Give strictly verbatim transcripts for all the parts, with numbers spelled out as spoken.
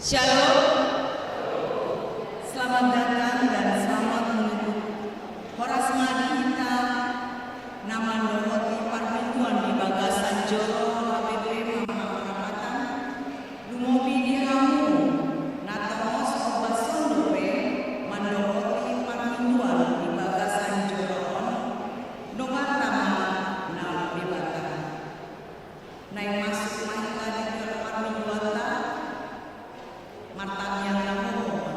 Shalom. Selamat datang dan selamat menunggu. Horas ma di hita na mandok di parmingguan di bagasan joro H P P Mampang Prapatan. Lumobi di hamu na tongon ombas on dope mandok di parmingguan di bagasan joro on. Nunga tama na Debata. Naeng masuk ma hita di parmingguanta. Martangiang ma hita.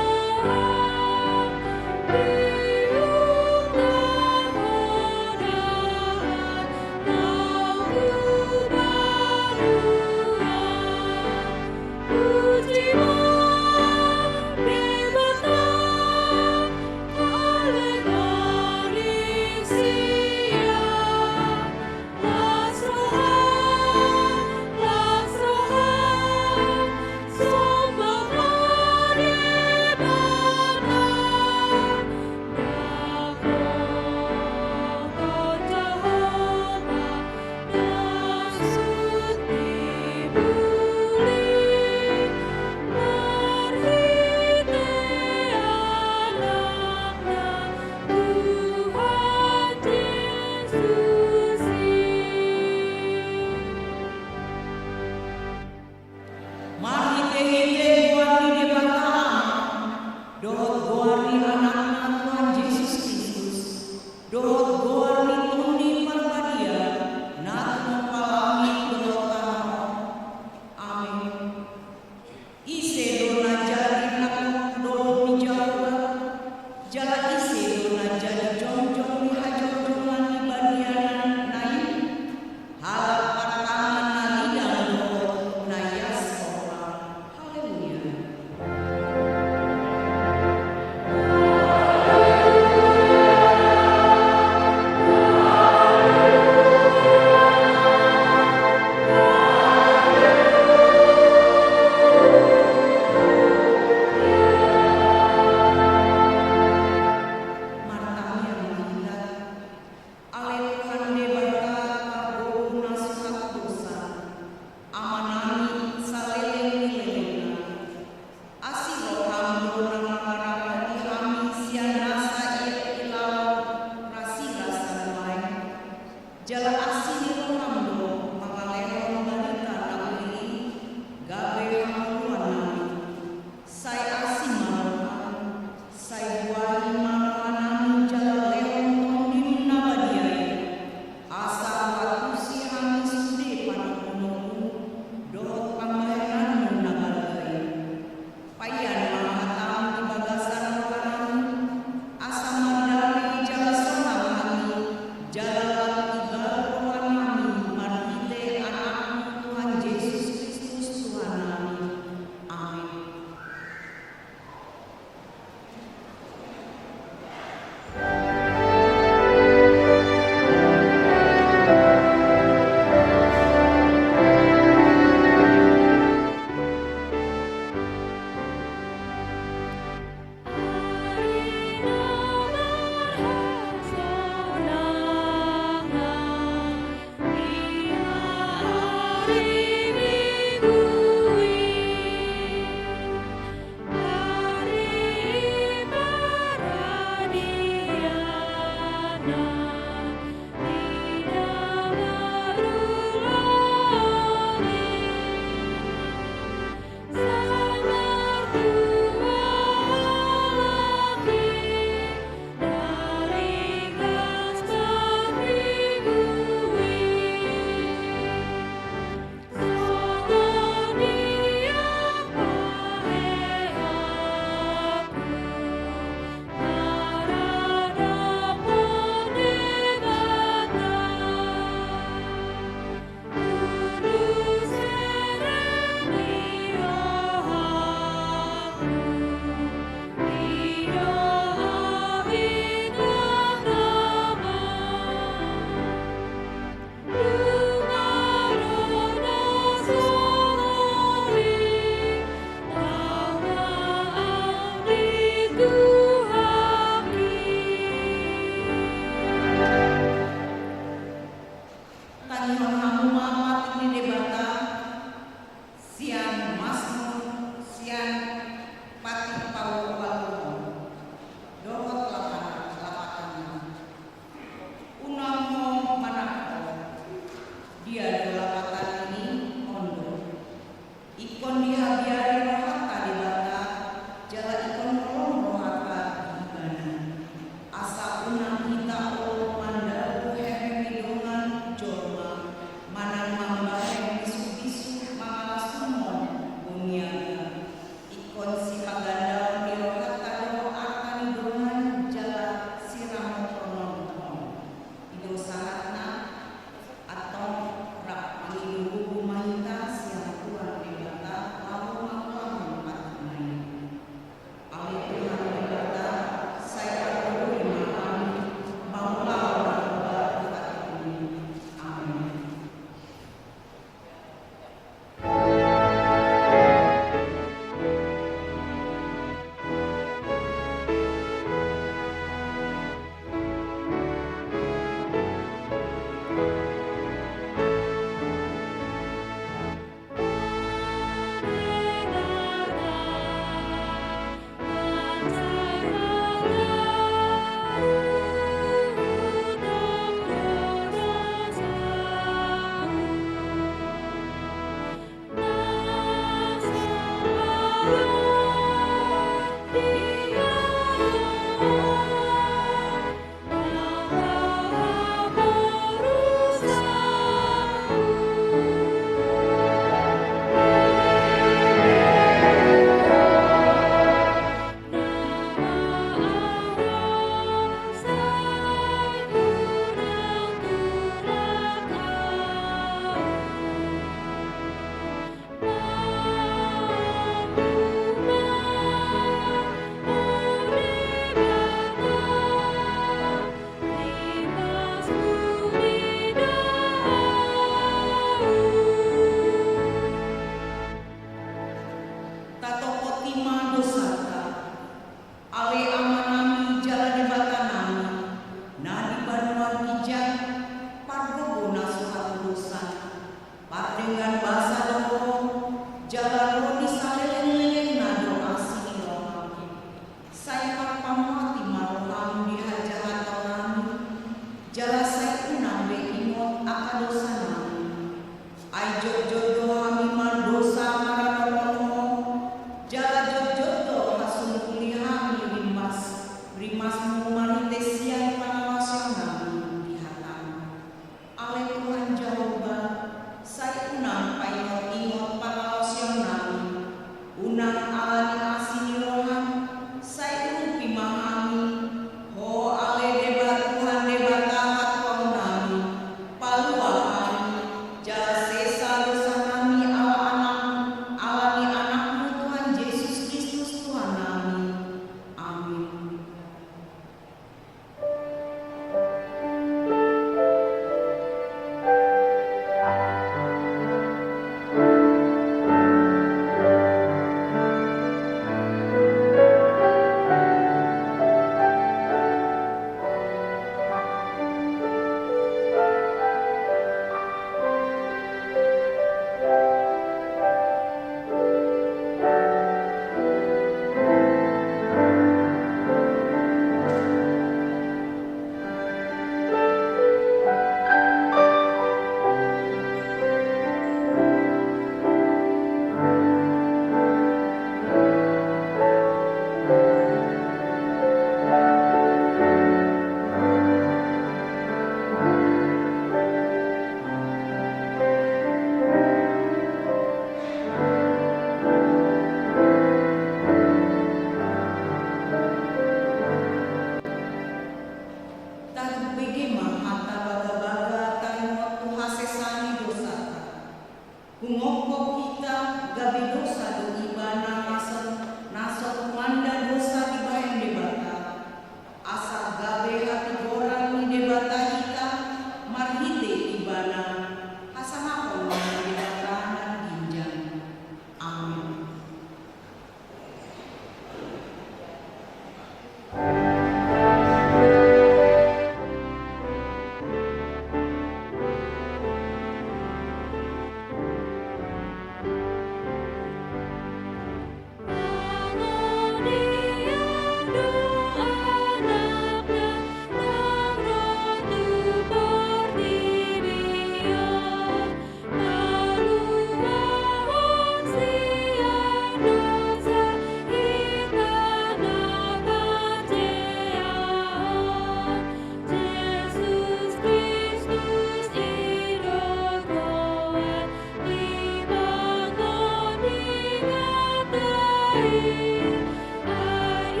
Ai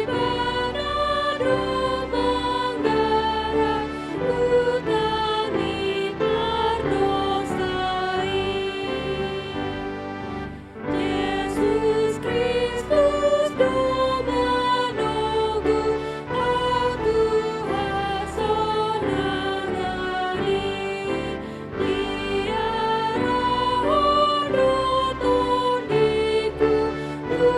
Ibana do manggarar huta ni pardosa i. Jesus Kristus do manogu au tu hasonangan i. Diarahon do tondingku tu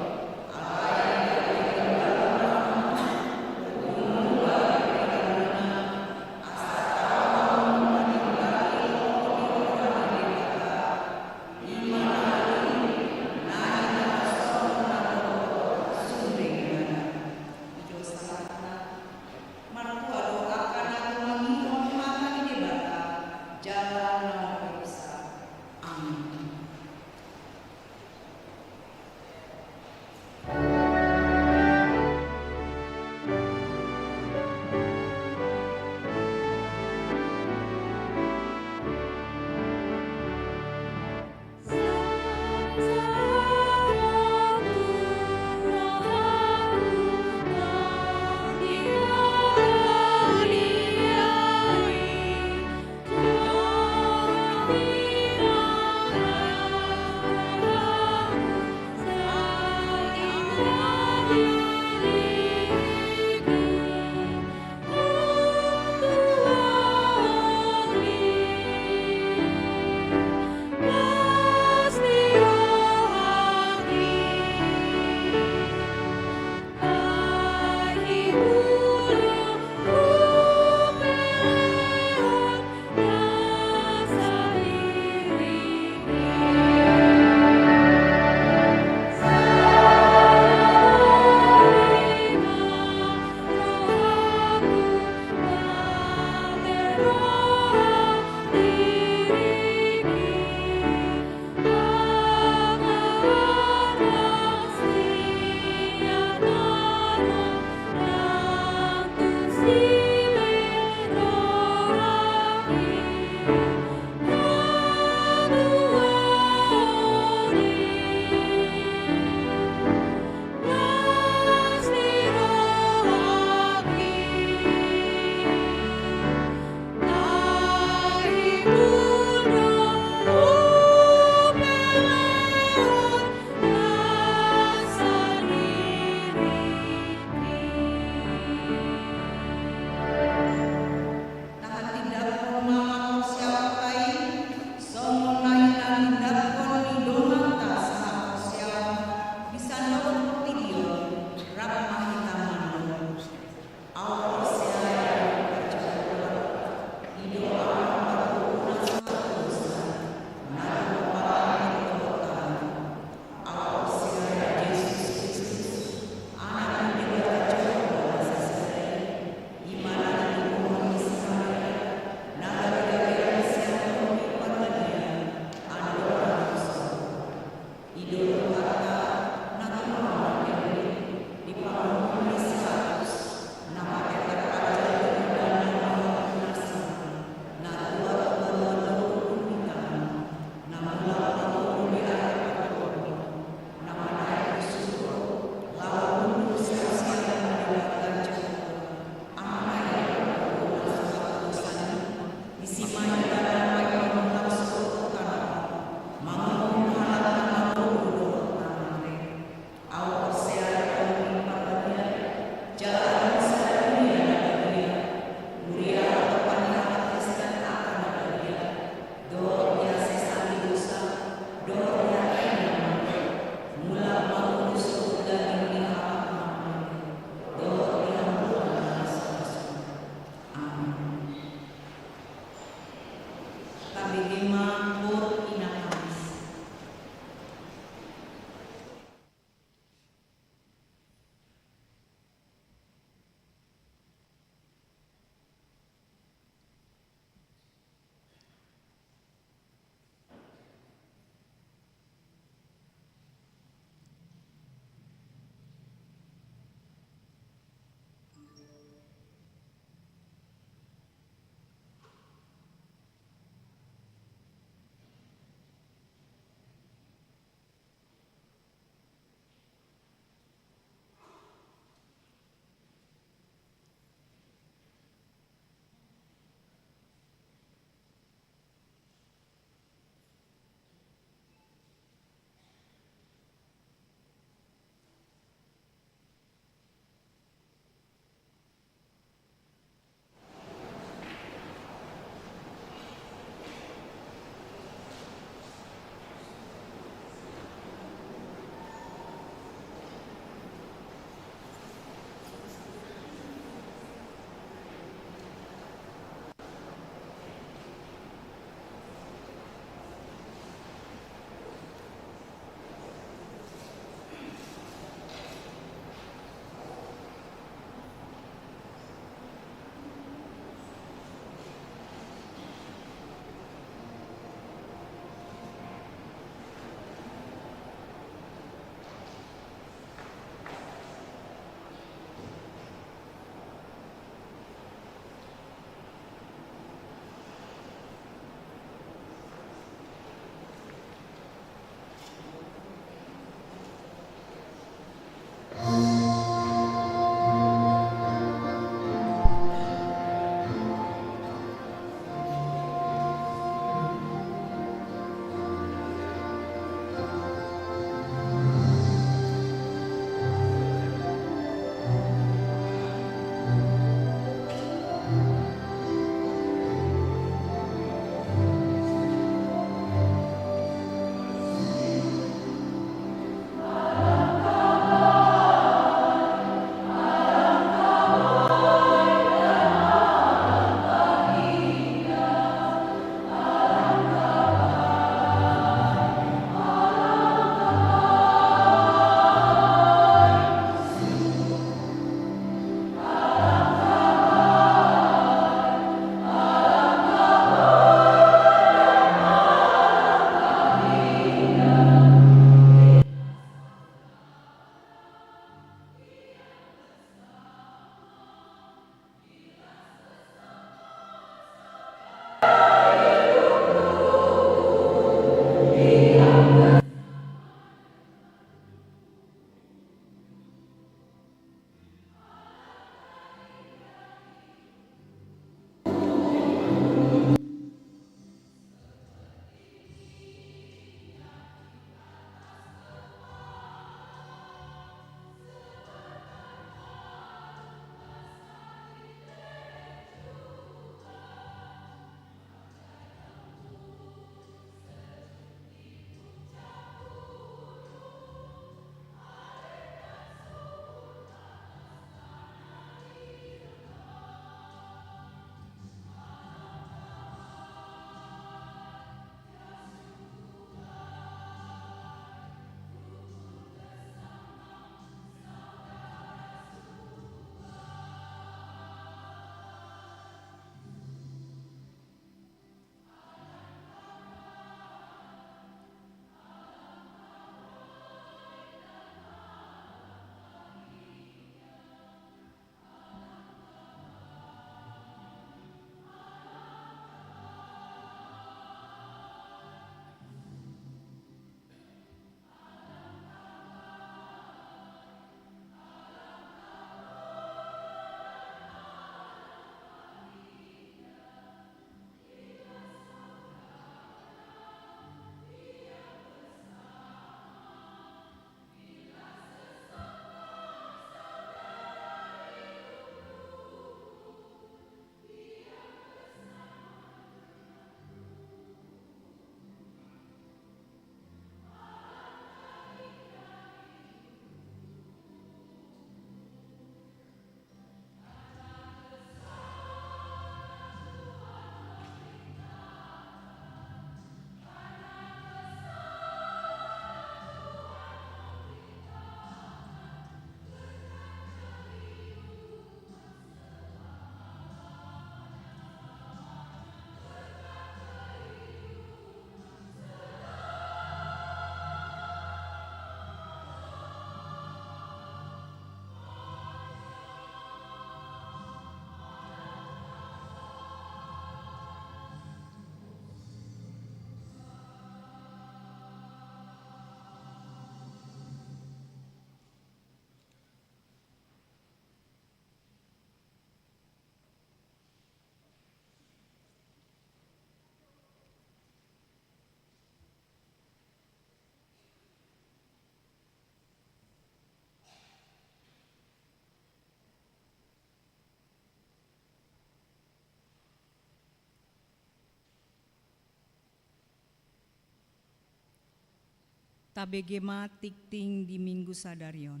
Tabege ma tingting di Minggu sadari on.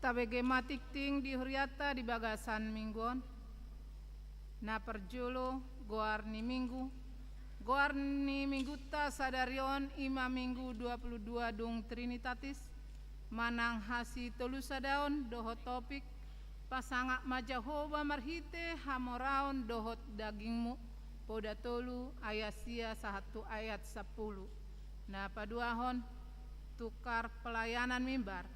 Tabege ma tingting di hurianta di bagasan minggu on. Na parjolo, goar ni minggu. Goar ni minggunta sadari on i ma Minggu dua puluh dua dung Trinitatis, manang hasitolusadaon, dohot topik, Pasangap ma Jahowa marhite hamoraon dohot dagingmu, Poda tolu ayat sia sahat tu ayat sampulu. Na paduahon, tukar pelayanan mimbar.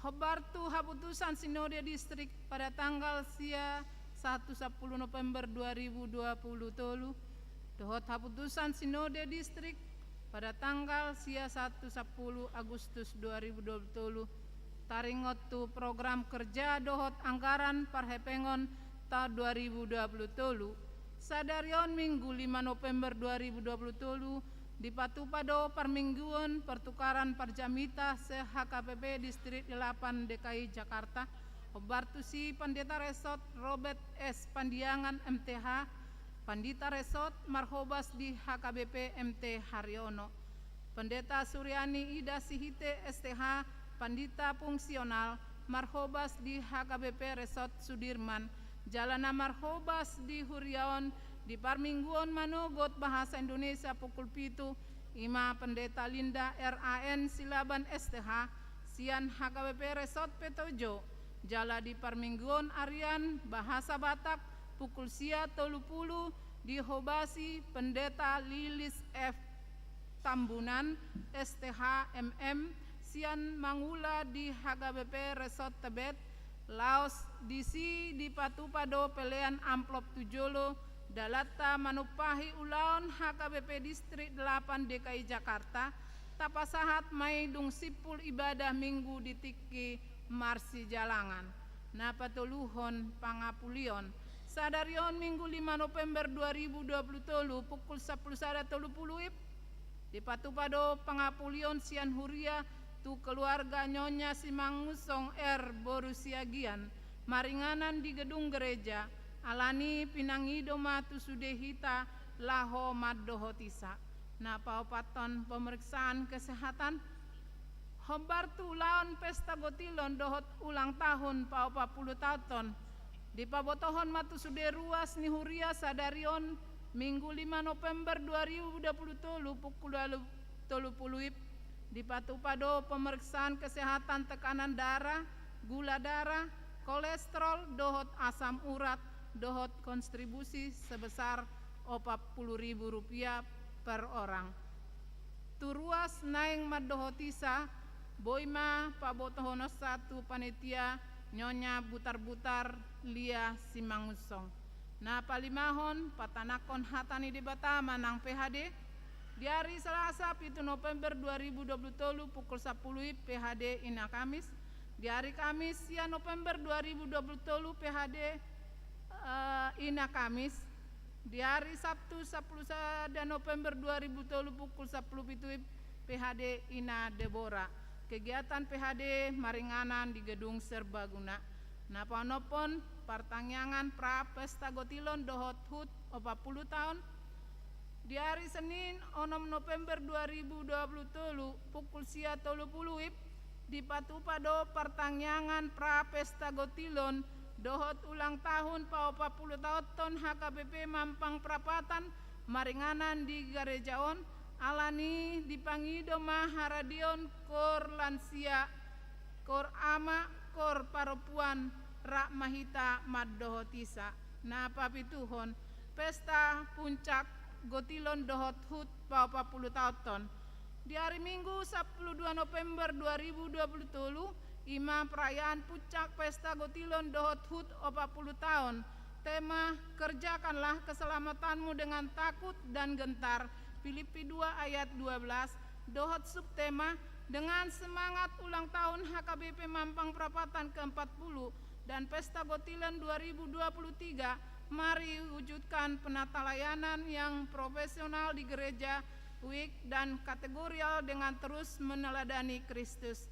Hombar tu haputusan Sinode Distrik pada tanggal sia sahat tu sampulu November dua ribu dua puluh tolu, dohot haputusan Sinode Distrik pada tanggal sia sahat tu sampulu Agustus dua ribu dua puluh tolu, taringot tu program kerja dohot anggaran parhepengon taon dua ribu dua puluh tolu. Sadari on Minggu lima November dua ribu dua puluh tolu, dipatupa do parmingguon pertukaran parjamita se-H K B P Distrik delapan D K I Jakarta, hombar tusi Pandeta Resort Robert S Pandiangan M T H, Pandita Resort marhobas di H K B P M T Haryono. Pendeta Suryani Ida Sihite S T H, Pandita Fungsional, marhobas di H K B P Resort Sudirman, jala na marhobas di huria on di parmingguon manogot bahasa Indonesia pukul pitu, i ma Pendeta Linda R A N Silaban S T H, sian H K B P Resort Petojo, jala di parmingguon arian bahasa Batak pukul sia tolu pulu dihobasi Pendeta Lilis F Tambunan, S T H M M, sian Mangula di H K B P Resort Tebet, laos disi dipatupa do pelean amplop tu jolo, dalanta manumpahi ulaon H K B P Distrik delapan D K I Jakarta, tapasahat ma i dung simpul ibadah Minggu di tingki marsijalangan. Na patoluhon, pangapulion. Sadari on Minggu lima November dua ribu dua puluh tolu pukul sampulu sada tolu pulu WIB, dipatupa do pangapulion sian huria tu keluarga Nyonya Simangunsong R boru Siagian, maringanan di gedung gereja, alani pinangido ma tu sude hita laho mandohotisa. Na paopathon, pemeriksaan kesehatan. Hombar tu ulaon pesta gotilon dohot ulang tahun paopat pulu taonhon, dipabotohon ma tu sude ruas ni huria sadari on Minggu lima November dua ribu dua puluh tolu pukul ualu tolu pulu WIB, dipatupa do pemeriksaan kesehatan tekanan darah, gula darah, kolesterol dohot asam urat, dohot kontribusi sebesar opat pulu ribu rupiah per orang. Tu ruas naeng mandohotisa, boi ma pabotohononsa tu panitia Nyonya Butarbutar Lia Simangunsong. Na palimahon, patanakhon hata ni Debata manang P H D. Di ari Selasa pitu November dua ribu dua puluh tolu pukul sampulu WIB P H D Ina Kamis. Di ari Kamis sia November dua ribu dua puluh tolu P H D, eh, Ina Kamis. Di ari Sabtu sampulu sada November dua ribu tolu pukul sampulu pitu WIB P H D Ina Debora. Kegiatan P H D maringanan di gedung serbaguna. Na paonomhon, partangiangan pra pesta gotilon dohot hut opat pulu taon. Di ari Senin onom November dua ribu dua puluh tolu pukul sia tolu pulu WIB, dipatupa do partangiangan pra pesta gotilon dohot ulang tahun paopat pulu taonhon H K B P Mampang Prapatan maringanan di gareja on, alani dipangido ma haradeon koor lansia, koor ama, koor parompuan, rap ma hita mandohotisa. Na papituhon, pesta puncak gotilon dohot hut paopat pulu taonhon. Di ari Minggu sampulu dua November dua ribu dua puluh tolu, i ma perayaan puncak pesta gotilon dohot hut opat pulu taon. Tema, Kerjakanlah keselamatanmu dengan takut dan gentar, Filipi dua ayat dua belas, dohot subtema, Dengan semangat ulang tahun H K B P Mampang Prapatan keempat puluh dan Pesta Gotilon dua ribu dua puluh tiga, Mari wujudkan penatalayanan yang profesional di gereja, weak dan kategorial dengan terus meneladani Kristus.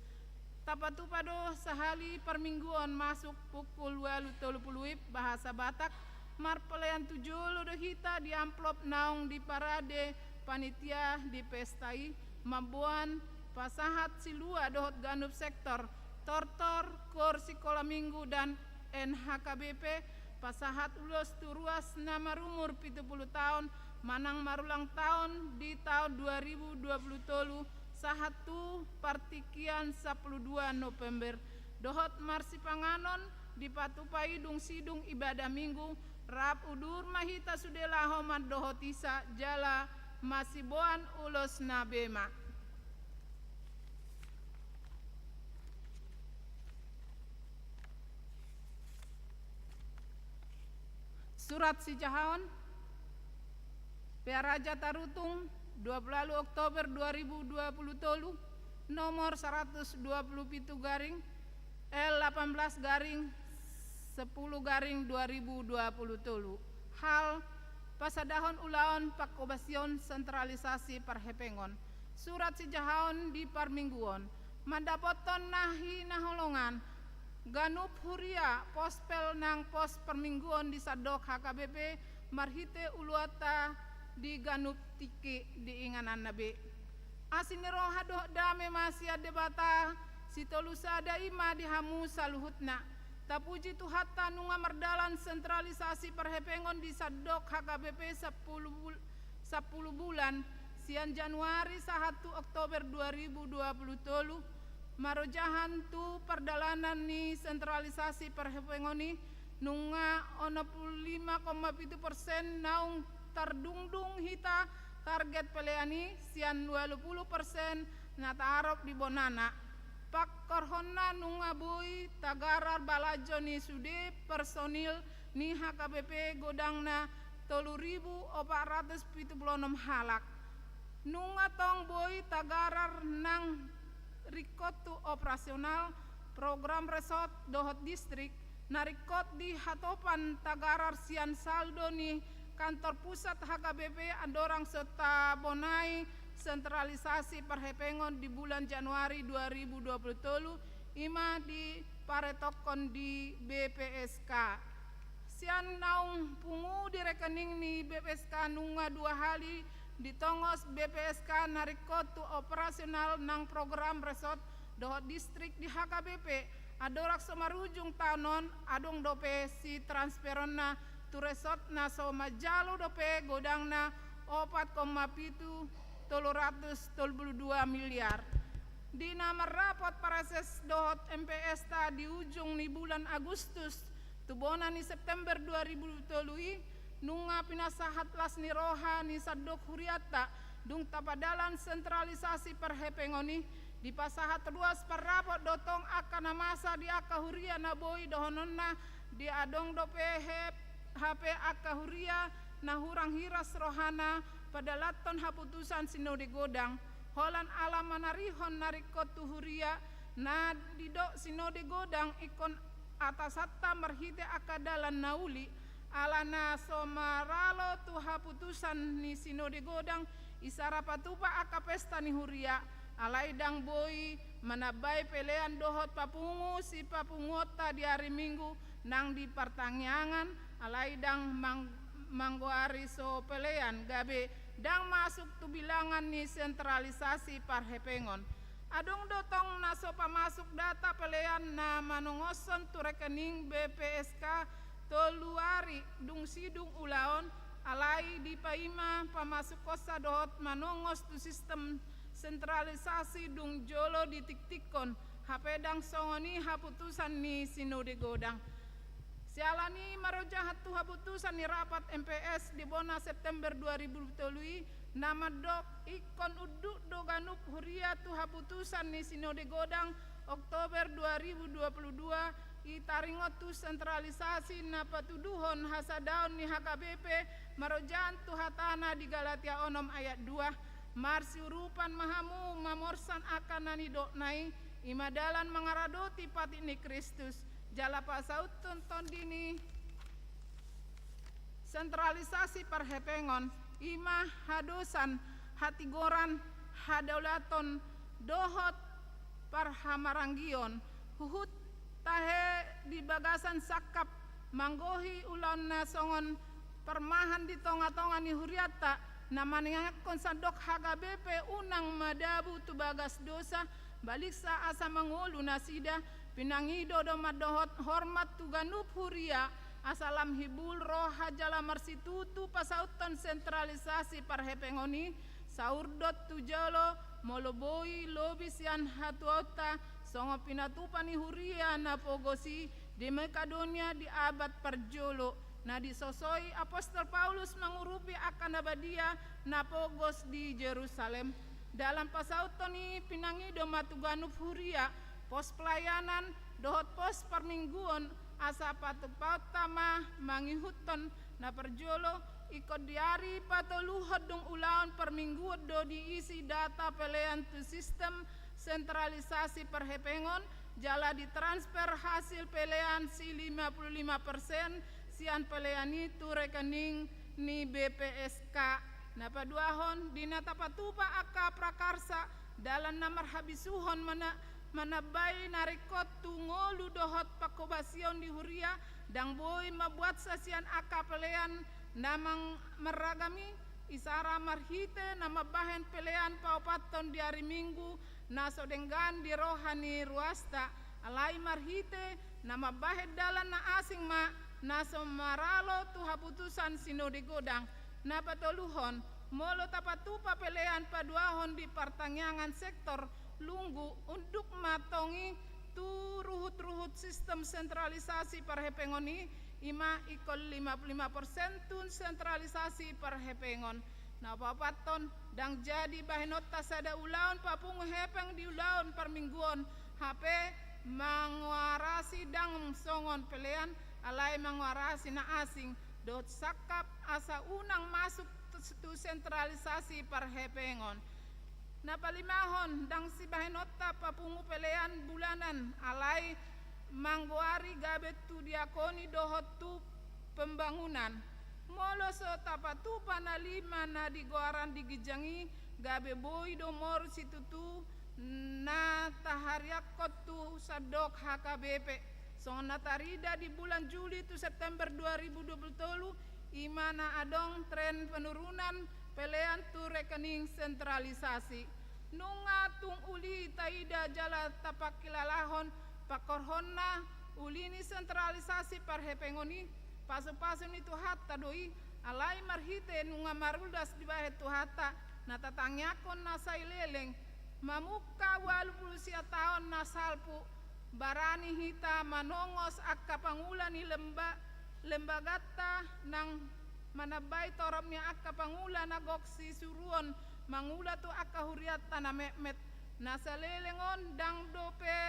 Tapatupa do sahali parmingguon masuk pukul ualu tolu pulu WIB bahasa Batak, marpelean tu jolo do hita di amplop naung diparade panitia di pesta i, mamboan pasahat silua dohot ganup sektor, tortor, koor sikola minggu dan N H K B P, pasahat ulos tu ruas na marumur pitu pulu taon, manang marulang taon di taon dua ribu dua pulu tolu, sahat tu partingkian sampulu dua November. Dohot marsipanganon, dipatupa i dung sidung ibadah minggu, rap udur ma hita sude laho mandohotisa jala masiboan ulos na bema. Surat sijahaon, P A Raja Tarutung, dua pulu ualu Oktober dua ribu dua pulu tolu, nomor saratus dua pulu pitu garing L delapan belas garing sepuluh garing dua ribu dua pulu tolu. Hal, pasadahon ulaon pangkobasion sentralisasi parhepengon. Surat sijahaon di parmingguon. Mandapothon na hinaholongan ganup huria, pos pel nang pos parmingguon di sandok H K B P marhite uluanta di ganup tingki di ingananna be. Asi ni roha dohot dame ma sian Debata Sitolu Sada i ma di hamu saluhutna. Tapuji Tuhanta, nunga mardalan sentralisasi parhepengon di sandok H K B P sampulu bul-, sampulu bulan, sian Januari sahat tu Oktober dua ribu dua pulu tolu, marojahan tu pardalanan ni sentralisasi parhepengon i, nunga onom pulu lima koma pitu persen naung tardungdung hita target pelean i sian ualu pulu persen na taarop di bonana. Pangkorhonna nunga boi tagarar balajo ni sude personil ni H K B P godangna tolu ribu opat ratus pitu pulu onom halak. Nunga tong boi tagarar nang ringkot tu operasional program resort dohot distrik, na ringkot di hatopan tagarar sian saldo ni kantor pusat H K B P andorang so tabonai sentralisasi parhepengon di bulan Januari dua ribu dua pulu tolu, i ma diparetokkon di B P S K. Sian naung pungu di rekening ni B P S K nunga dua hali ditongos B P S K na ringkot tu operasional nang program resort dohot distrik di H K B P, andorang so marujung taon on, adong dope sitransferonna tu resort na so manjalo dope godangna opat koma pitu tolu ratus tolu pulu dua miliar. Di na marrapot Parases dohot M P S-ta di ujung ni bulan Agustus tu bona ni September dua ribu tolu i, nunga pinasahat las ni roha ni sandok hurianta dung tapadalan sentralisasi parhepengon i. Dipasahat ruas parrapot do tong angka na masa di angka huria na boi dohononna, di adong dope he-, hape angka huria na hurang hiras rohana padalathon haputusan sinode godang. Holan ala manarihon na ringkot tu huria, na didok sinode godang ingkon atasanta marhite angka dalan na uli, ala na so maralo tu haputusan ni sinode godang, isara patupa angka pesta ni huria, alai ndang boi manambai pelean dohot papungu sipapunguonta di ari Minggu nang di partangiangan, alai ndang mang-, manggoari so pelean, gabe ndang masuk tu bilangan ni sentralisasi parhepengon. Adong do tong na so pamasuk data pelean na manongoshon tu rekening B P S K tolu ari dung sidung ulaon, alai dipaima pamasukkonsa dohot manongos tu sistem sentralisasi dung jolo ditiktikkon, hape ndang songon i haputusan ni sinode godang. Siala ni i marojahan tu haputusan ni rapat M P S di bona September dua ribu tolu i, na mandok ingkon unduk do ganup huria tu haputusan ni sinode godang Oktober dua ribu dua pulu dua i, taringot tu sentralisasi na patuduhon hasadaon ni H K B P marojahan tu hatana di Galatia onom ayat dua, marsiurupan ma hamu mamorsan angka na nidokna i, i ma dalan mangaradoti patik ni Kristus, jala pasauthon tondi ni Sentralisasi parhepengon i ma hadosan, hatigoran, hadaulaton dohot parhamaranggion. Huhut tahe di bagasan sangkap manggohi ulaon na songon parmahan di tonga-tonga ni hurianta, na maninganghon sandok H K B P unang madabu tu bagas dosa, baliksa asa mangolu nasida. Pinangido do mandohot hormat tu ganup huria, asa lam hibul roha jala marsitutu pasauthon sentralisasi parhepengon i, saurdot tu jolo, molo boi lobi sian hatuaonta, songon pinatupa ni huria na pogos i di Makedonia di abad parjolo, na disosoi apostel Paulus mangurupi angka na badia na pogos di Jerusalem. Dalan pasauthon i pinangido ma tu ganup huria, pos pelayanan dohot pos parmingguon, asa patupaonta ma mangihuthon. Na parjolo, ingkon di ari patoluhon dung ulaon parmingguon do diisi data pelean tu sistem sentralisasi parhepengon, jala ditransfer hasil pelean si lima puluh lima persen sian pelean i tu rekening ni B P S K. Na paduahon, di na tapatupa angka prakarsa, dalan na marhabisuhon mana-, manambai na ringkot tu ngolu dohot pangkobasion di huria, ndang boi mambuatsa sian angka pelean na mang-, marragam i, isara marhite na mambahen pelean paopathon di ari Minggu na so denggan di roha ni ruasta, alai marhite na mambahen dalan na asing ma na so maralo tu haputusan sinode godang. Na patoluhon, molo tapatupa pelean paduahon di partangiangan sektor, lunggu, unduk ma tong i tu ruhut-ruhut sistem sentralisasi parhepengon i, i ma ingkon lima puluh lima persen tu sentralisasi parhepengon. Na paopathon, ndang jadi bahenonta sada ulaon papungu hepeng di ulaon parmingguon, hape mangoarasi ndang songon pelean, alai mangoarasi na asing dohot sangkap asa unang masuk tu, tu sentralisasi parhepengon. Na palimahon, ndang sibahenonta papungu pelean bulanan, alai manggoari gabe tu diakoni dohot tu pembangunan. Molo so tapatupa na lima na di goaran di ginjang i, gabe boi do moru situtu na tahariakkon tu sandok H K B P. Songon na tarida di bulan Juli tu September dua ribu dua puluh tolu, i ma na adong tren penurunan pelean tu rekening sentralisasi. Nunga tung uli taida jala tapangkilalahon pangkorhonna uli ni sentralisasi parhepengon i, pasu-pasu ni Tuhanta do i, alai marhite nunga marulas dibahen Tuhanta na tatangiangkon na sai leleng, mamungka ualu pulu sia taon na salpu, barani hita manongos angka pangula ni lemba-, lembaganta nang manambai torop ni angka pangula na gok sisuruon mangula tu angka hurianta na metmet. Na saleleng on ndang dope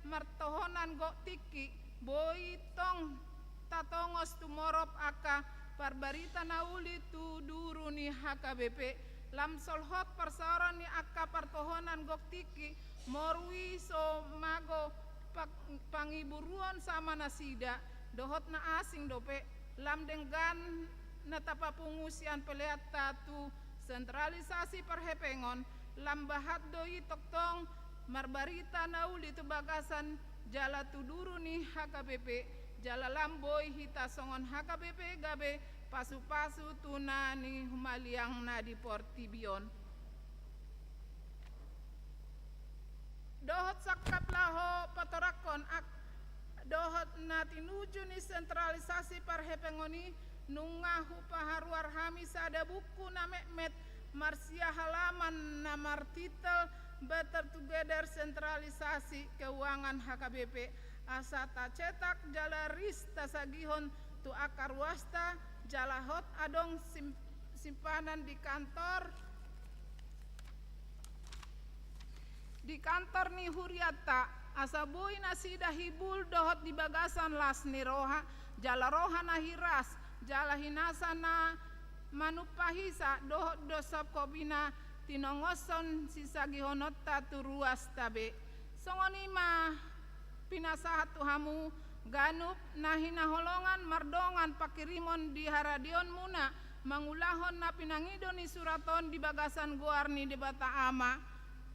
martohonan gok tingki, boi tong tatongos tumorop angka parbarita na uli tu duru ni H K B P. Lam solhot parsaoran ni angka partohonan gok tingki, moru i so mago pang-, pangiburuon sama nasida, dohot na asing dope, lam denggan na tapapungu sian peleanta tu sentralisasi parhepengon, lam bahat do i tongtong marbarita na uli tu bagasan jala tu duru ni H K B P, jala lam boi hita songon H K B P gabe pasu-pasu tu na nihumaliang na di portibi on. Dohot sangkap laho patorangkon ak-, dohot na tinuju ni sentralisasi parhepengon i, nunga hupaharuar hami sada buku na metmet marsia halaman na martitel Better Together Sentralisasi Keuangan H K B P, asa tacetak jala ris tasagihon tu angka ruasta jala hot adong sim-, simpanan di kantor, di kantor ni hurianta, asa boi nasida hibul dohot di bagasan las ni roha, jala roha na hiras, jala hinasa na manumpahisa dohot do sop kopi na tinongoshon sisagihononta tu ruasta be. Songon i ma pinasahat tu hamu, Ganup na hinaholongan mardongan panghirimon di haradionmuna mangulahon na pinangido ni surat on di bagasan goar ni Debata Ama,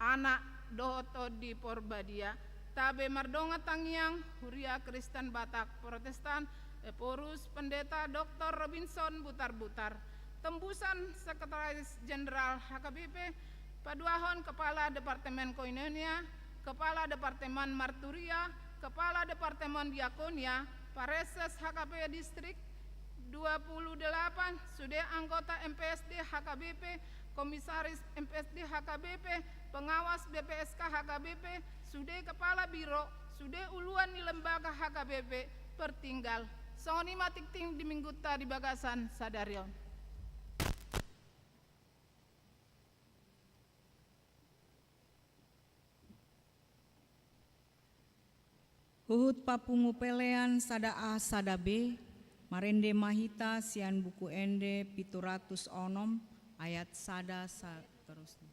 Anak, dohot Tondi Porbadia. Tabe mardongan tangiang, Huria Kristen Batak Protestan, Ephorus Pendeta Doktor Robinson Butarbutar. Tembusan Sekretaris Jenderal H K B P, paduahon Kepala Departemen Koinonia, Kepala Departemen Marturia, Kepala Departemen Diakonia, Pareses H K P Distrik dua puluh delapan, sude anggota M P S D H K B P, Komisaris M P S D H K B P, pengawas B P S K H K B P, sude kepala biro, sude uluan ni lembaga H K B P, pertinggal. Songon i ma tingting di minggunta di bagasan sadari on. Huhut papungu pelean sada A sada B, marende ma hita sian Buku Ende pitu ratus onom ayat sada saterusna.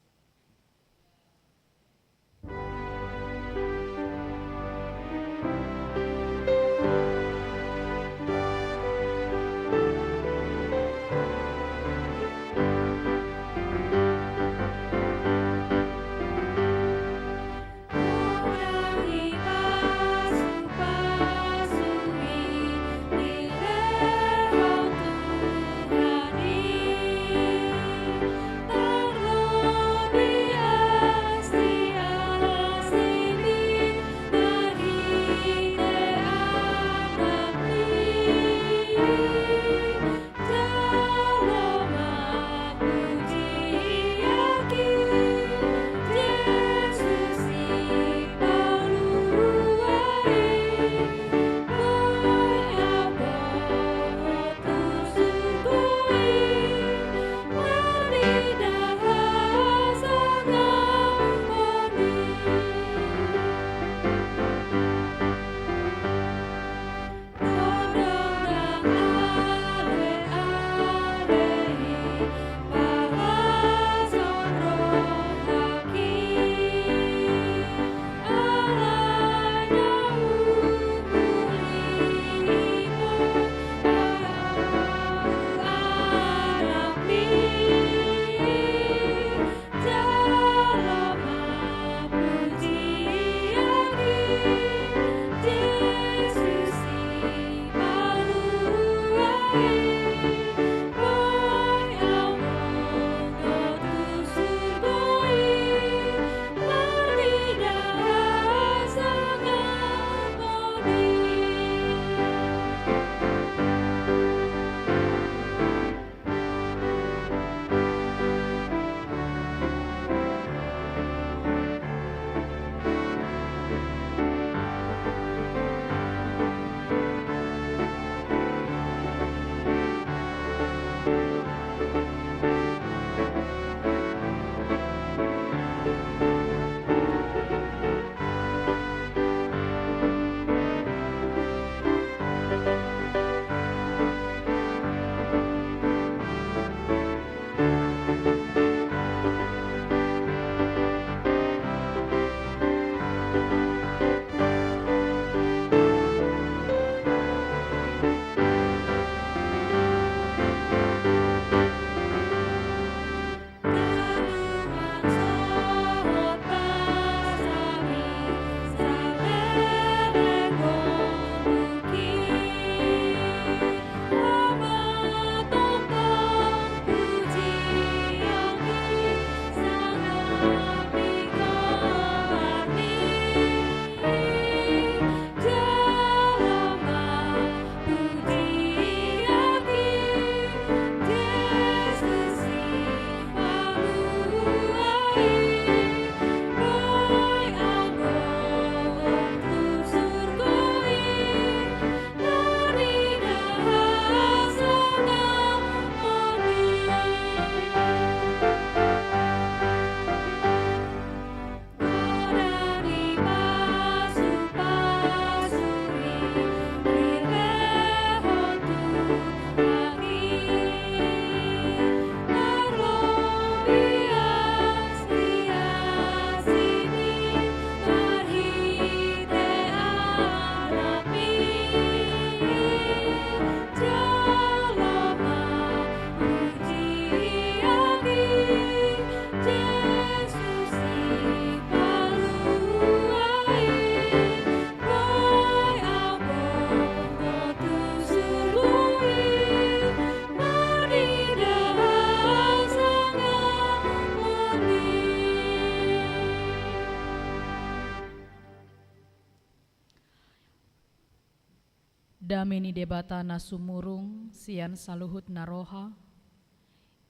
Dame ni Debata na sumurung sian saluhut na roha,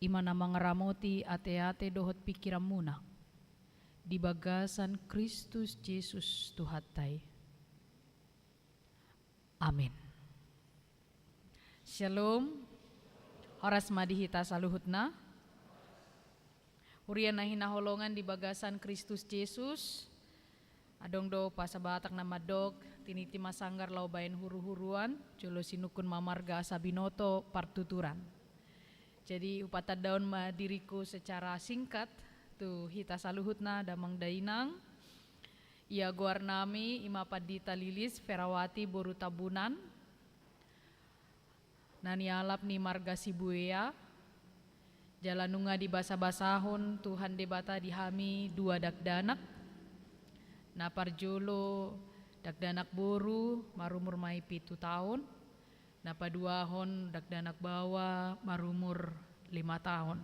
i ma na mangaramoti ateate dohot pingkiranmuna di bagasan Kristus Jesus Tuhanta i. Amin. Shalom. Horas ma di hita saluhutna. Huria na hinaholongan di bagasan Kristus Jesus, adong do bahasa Batak na mandok, tiniti ma sanggar laho baen huruhuruan, jolo sinungkun ma marga asa binoto partuturan. Jadi, hupatandaon ma diriku secara singkat tu hita saluhutna, damang dainang. Ia goarnami i ma Pandita Lilis Ferawati boru Tambunan, na nialap ni marga Sibuea. Jala nunga dibasabasahon Tuhan Debata di hami dua dakdanak. Na parjolo dakdanak boru marumur ma i pitu taon, na paduahon dakdanak baoa marumur lima taon.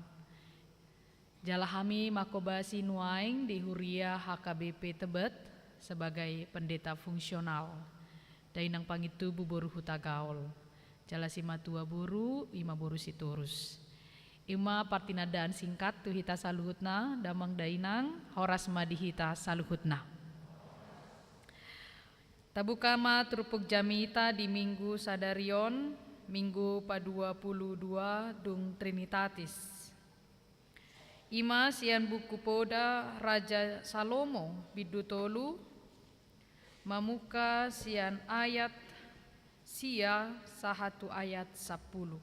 Jala hami manghobasi nuaeng di huria H K B P Tebet sebagai pendeta fungsional. Dainang Pangintubu boru Hutagaol. Jala simatua boru, i ma boru Sitorus. I ma partinandaan singkat tu hita saluhutna, damang dainang, horas ma di hita saluhutna. Tabuka ma turpuk jamita di Minggu sadari on, Minggu padua pulu dua dung Trinitatis. I ma sian buku Poda Raja Salomo bindu tolu, mamungka sian ayat sia sahat tu ayat sampulu.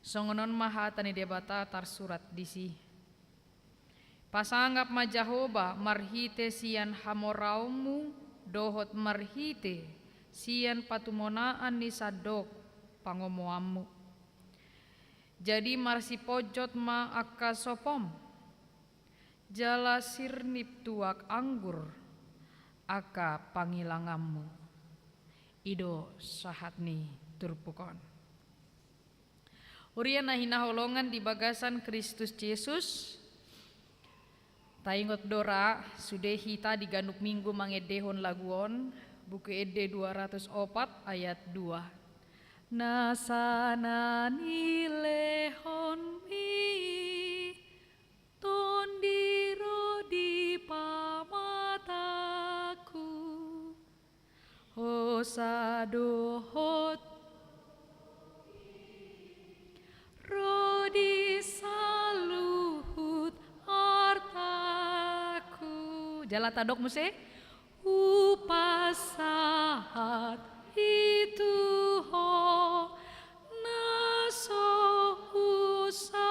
Songon on ma hata ni Debata tarsurat disi. Pasangap ma Jahowa marhite sian hamoraonmu dohot marhite sian patumonaan ni sandok pangomoanmu. Jadi marsiponjot ma angka sopom, jala sirnip tuak anggur angka pangilanganmu. I do sahat ni turpuk on. Huria na hinaholongan di bagasan Kristus Jesus, taingot do ra sude hita di ganup Minggu mangendehon lagu on, Buku Ende dua ratus opat ayat dua. Nasa na nilehonmi tondi ro di pamatangku, hosa dohot ro di saluhut artaku. Jala tadok muse. Hupasahat i tu Ho, na so husatokku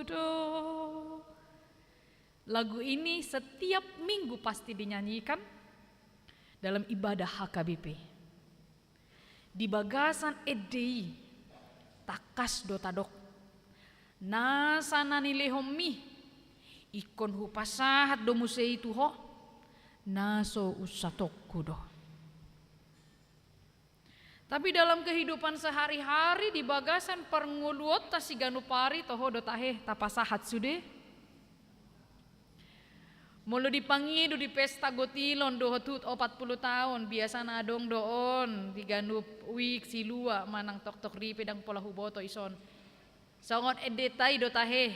do. Lagu ini setiap minggu pasti dinyanyikan dalam ibadah H K B P. Di bagasan ende i, tangkas do tadok. Nasa na nilehonmi, ingkon hupasahat do muse i tu Ho, na so husatokku do. Tapi dalam kehidupan sehari-hari, di bagasan parngoluonta siganup ari, toho do tahe tapasahat sude? Molo dipangido di pesta gotilon dohot hut opat pulu taon, biasana adong do on di ganup wijk silua manang toktok ripe, ndang pola huboto ison. Songon endenta i do tahe,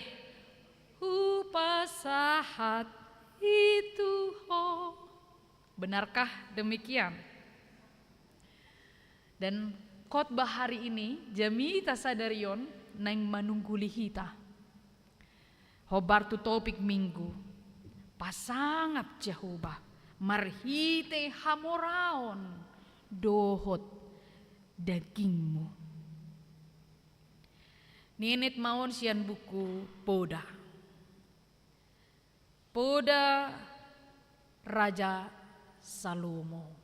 hupasahat i tu Ho. Benarkah demikian? Dan khotbah hari ini, jamita sadari on, naeng manungguli hita. Hombar tu topik Minggu, pasangap Jahowa marhite hamoraon dohot dagingmu. Nienet ma on sian buku Poda. Poda Raja Salomo.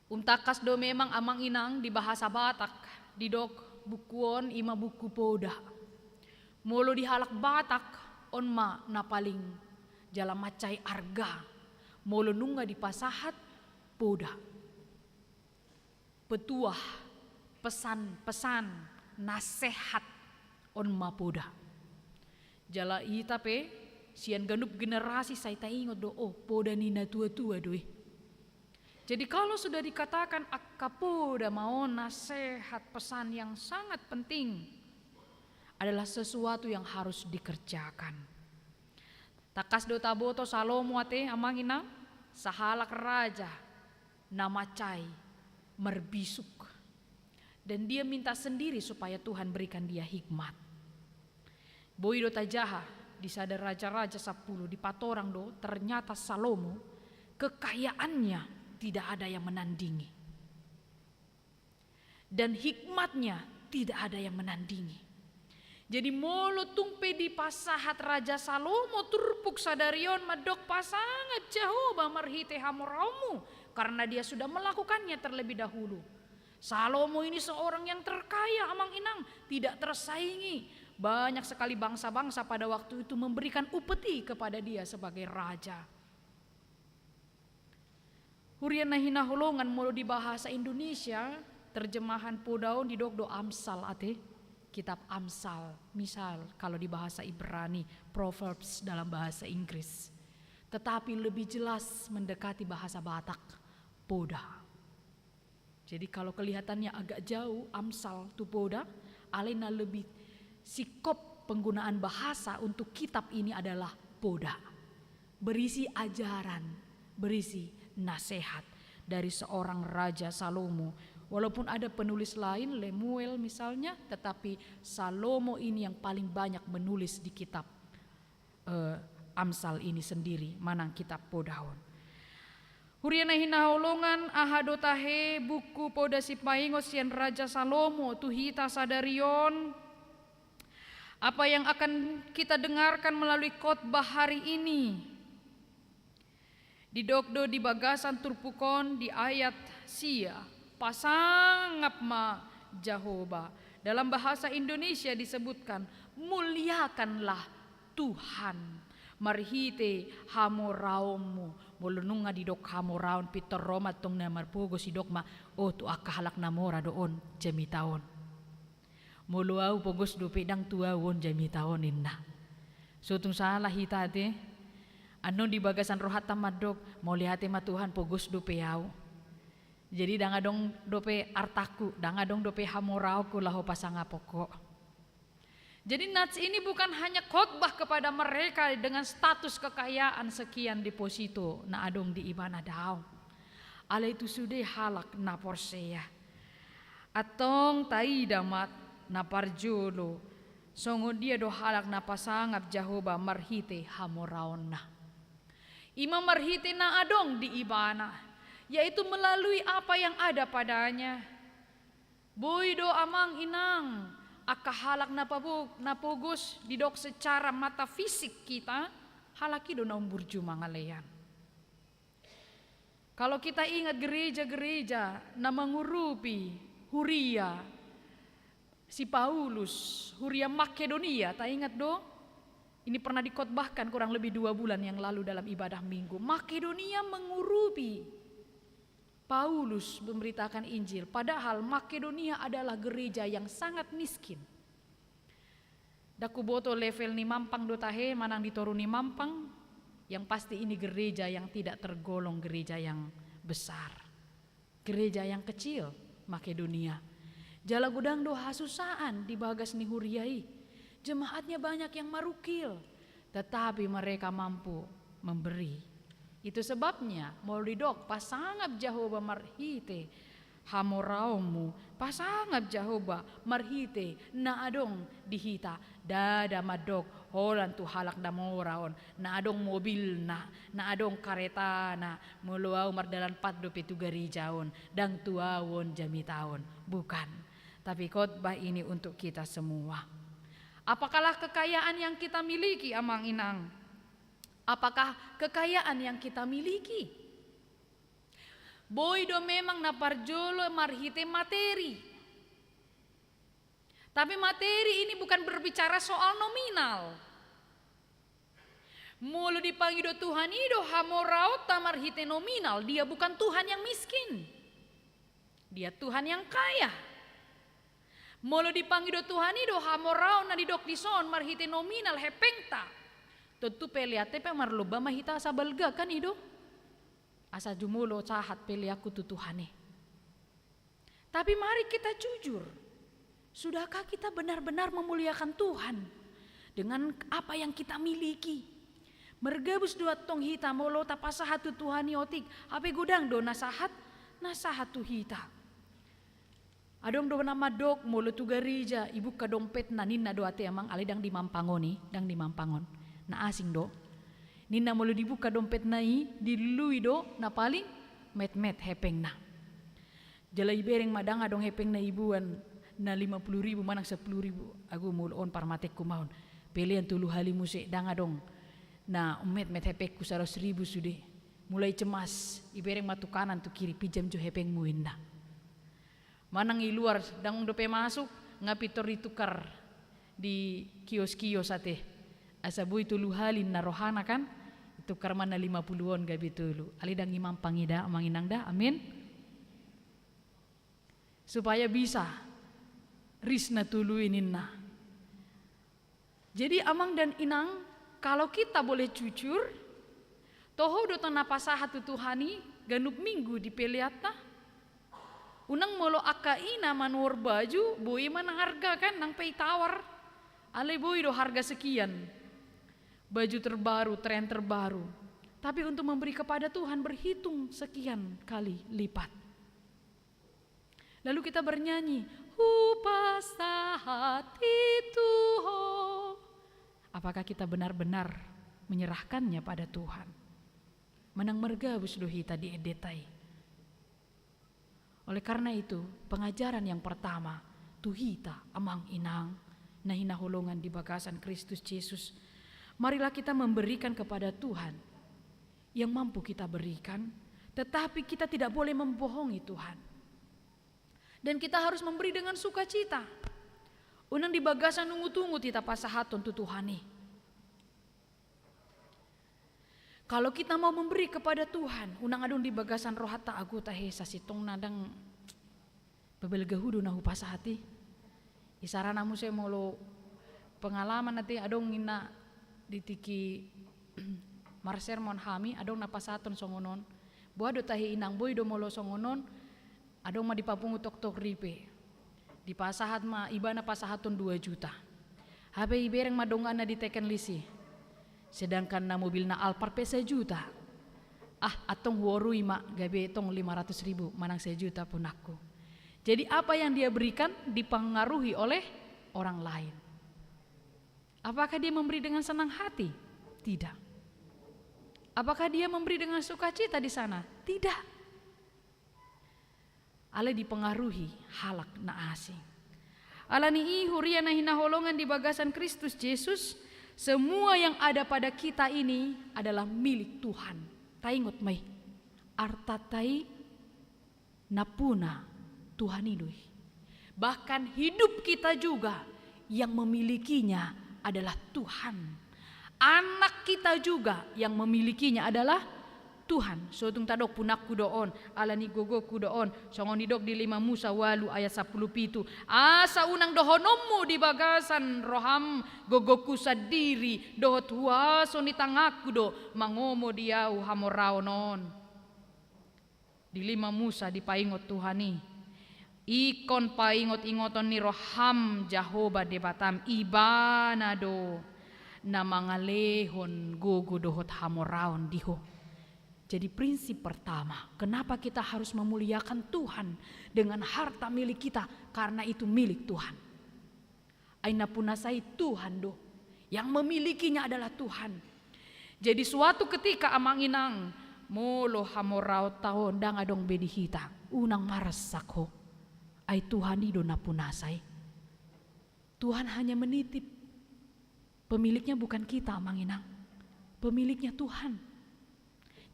Um tangkas do memang amang inang di bahasa Batak, didok buku on i ma buku Poda. Molo di halak Batak, on ma na paling jala mansai arga molo nunga dipasahat Poda. Petuah, pesan-pesan, nasehat, on ma Poda. Jala hita pe sian ganup generasi sai taingot do, oh, Poda ni na tua-tua do i. Jadi kalau sudah dikatakan angka poda ma on, nasehat, pesan yang sangat penting, adalah sesuatu yang harus dikerjakan. Tangkas do taboto Salomo ate, amang inang, sahalak raja na mansai marbisuk. Dan dia minta sendiri supaya Tuhan berikan dia hikmat. Boi do tajaha di sada Raja-raja sampulu, dipatorang do, ternyata Salomo kekayaannya tidak ada yang menandingi. Dan hikmatnya tidak ada yang menandingi. Jadi molo tung pe dipasahat Raja Salomo turpuk sadari on mandok, pasangap Jahowa marhite hamoraonmu, karena dia sudah melakukannya terlebih dahulu. Salomo ini seorang yang terkaya, amang inang, tidak tersaingi. Banyak sekali bangsa-bangsa pada waktu itu memberikan upeti kepada dia sebagai raja. Huria na hinaholongan, molo di bahasa Indonesia, terjemahan poda on didok do Amsal ate, kitab Amsal, misal kalau di bahasa Ibrani, Proverbs dalam bahasa Inggris. Tetapi lebih jelas mendekati bahasa Batak, poda. Jadi kalau kelihatannya agak jauh Amsal tu poda, alai na lebih singkop penggunaan bahasa untuk kitab ini adalah poda. Berisi ajaran, berisi nasehat dari seorang Raja Salomo. Walaupun ada penulis lain, Lemuel misalnya, tetapi Salomo ini yang paling banyak menulis di kitab eh, Amsal ini sendiri, manang kitab poda on. Huria na hinaholongan, aha do tahe buku Poda Sipaingot sian Raja Salomo tu hita sadari on? Apa yang akan kita dengarkan melalui khotbah hari ini? Didok do di bagasan turpuk on di ayat sia, pasangap ma Jahowa. Dalam bahasa Indonesia disebutkan, muliakanlah Tuhan marhite hamoraonmu. Molo nunga didok hamoraon, pintor ro ma antong na marpogos, didok ma, o, tu angka halak na mora do on jamita on. Molo au pogos dope, ndang tu au on jamita on, ninna. So tung salah hita ate. Annon di bagasan rohanta mandok, mauliate ma Tuhan, pogos dope au. Jadi ndang adong dope artangku, ndang adong dope hamoraonku laho pasangapon ho. Jadi nats ini bukan hanya khotbah kepada mereka dengan status kekayaan sekian deposito na adong di ibana, daong. Alai tu sude halak na porsea. Antong taida ma na parjolo, songon dia do halak na pasangap Jahowa marhite hamoraonna. I ma marhite na adong di ibana, yaitu melalui apa yang ada padanya. Boi do, amang inang, angka halak na pabo-, na pogos, didok secara mata fisik kita, halak i do na umburju mangalean. Kalau kita ingat gereja-gereja na mangurupi huria si Paulus, huria Makedonia, taingat do? Ini pernah dikhotbahkan kurang lebih dua bulan yang lalu dalam ibadah Minggu. Makedonia mengurupi Paulus memberitakan Injil, padahal Makedonia adalah gereja yang sangat miskin. Ndang huboto level ni Mampang do tahe manang di toru ni Mampang, yang pasti ini gereja yang tidak tergolong gereja yang besar. Gereja yang kecil, Makedonia. Jala godang do hasusaan di bagas ni huria i. Jemaatnya banyak yang marungkil, tetapi mereka mampu memberi. Itu sebabnya molo didok pasangap Jahowa marhite hamoraonmu, pasangap Jahowa marhite na adong di hita, ndada mandok holan tu halak na mora on, na adong mobilna, na adong karetana, molo au mardalan pat dope tu gareja on, ndang tu au on jamita on. Bukan. Tapi khotbah ini untuk kita semua. Apakah kekayaan yang kita miliki, amang inang? Apakah kekayaan yang kita miliki? Boi do memang na parjolo marhite materi. Tapi materi ini bukan berbicara soal nominal. Molo dipangido Tuhan i do hamoraonta marhite nominal, Dia bukan Tuhan yang miskin. Dia Tuhan yang kaya. Molo dipangido Tuhan i do hamoraon na didok dison marhite nominal hepengta, tontu pe leante pe marlomba ma hita asa balga, kan i do? asa jumolo sahat peleanku tu Tuhan i. Tapi mari kita jujur. Sudahkah kita benar-benar memuliakan Tuhan dengan apa yang kita miliki? Mergabus do antong hita molo tapasahat tu Tuhan i otik, hape godang do na sahat, na sahat tu hita. Adong do na mandok molo tu gareja ibuka dompetna ninna do ate amang, alai ndang di Mampang on i, ndang di Mampang on. Na asing do. Ninna molo dibuka dompetna i, dilului do na paling metmet hepengna. Jala ibereng ma ndang adong hepengna iboan na lima puluh ribu manang sampulu ribu, ago molo on parmatekku ma on. Pelean tolu hali muse ndang adong na metmet hepengku saratus ribu sude. Mulai cemas, ibereng ma tu kanan tu kiri, pinjam jo hepengmu inna. Manang i luar, ndang dope masuk, nga pintor ditukar di kios-kios ate. Asa boi tolu hali na rohana kan, ditukar ma na lima puluh on gabe tolu. Alai ndang i Mampang i da, amang inang da, amin. Supaya bisa ris na tolu i ninna. Jadi amang dan inang, kalau kita boleh jujur, toho do tong na pasahat tu Tuhan i ganup minggu di peleanta. Unang molo angka ina manuhor baju, boi ma na harga kan, nang pe itawar. Alai boi do harga sekian. Baju terbaru, tren terbaru. Tapi untuk memberi kepada Tuhan berhitung sekian kali lipat. Lalu kita bernyanyi, hupasahat i tu Ho. Apakah kita benar-benar menyerahkannya pada Tuhan? Manang mergabus do hita di endeta i. Oleh karena itu, pengajaran yang pertama, tu hita, amang inang, na hinaholongan di bagasan Kristus Jesus. Marilah kita memberikan kepada Tuhan yang mampu kita berikan, tetapi kita tidak boleh membohongi Tuhan. Dan kita harus memberi dengan sukacita. Unang di bagasan ungut-ungut hita pasahathon tu Tuhan i. Kalau kita mau memberi kepada Tuhan, unang adong di bagasan rohanta, ago tahe sasintongna ndang, babalga hudo na hupasahat i. Isarana muse molo pengalaman ate, adong inna di tingki marsermon hami, adong na pasahathon songon on. Boha do tahe inang, boi do molo songon on, adong ma dipapungu toktok ripe. Dipasahat ma, ibana pasahathon dua juta. Hape ibereng ma donganna diteken lis i. Sedangkan na mobilna Alphard pe sajuta. Ah, antong huorui ma gabe tong lima ratus ribu manang sajuta punangku. Jadi apa yang dia berikan dipengaruhi oleh orang lain. Apakah dia memberi dengan senang hati? Tidak. Apakah dia memberi dengan sukacita di sana? Tidak. Alai dipengaruhi halak na asing. Alani i, huria na hinaholongan di bagasan Kristus Jesus, semua yang ada pada kita ini adalah milik Tuhan. Taingot ma i, artanta i nampuna Tuhan i do i. Bahkan hidup kita juga yang memilikinya adalah Tuhan. Anak kita juga yang memilikinya adalah Tuhan. So tung tadok, punangku do on, alani gogongku do on, songon didok di lima Musa ualu ayat sampulu pitu. Asa unang dohononmu di bagasan roham, gogongku sandiri, dohot huaso ni tanganku do mangomo di ahu hamoraon on. Di lima Musa dipaingot Tuhan i, ingkon paingot-ingoton ni roham Jahowa Debatam, Ibana do na mangalehon gogo dohot hamoraon di ho. Jadi prinsip pertama, kenapa kita harus memuliakan Tuhan dengan harta milik kita? Karena itu milik Tuhan. Ai na punasa i Tuhan do. Yang memilikinya adalah Tuhan. Jadi suatu ketika, amang inang, molo hamoraonta on ndang adong be di hita, unang marsak ho. Ai Tuhan i do na punasa i. Tuhan hanya menitip. Pemiliknya bukan kita, amang inang. Pemiliknya Tuhan.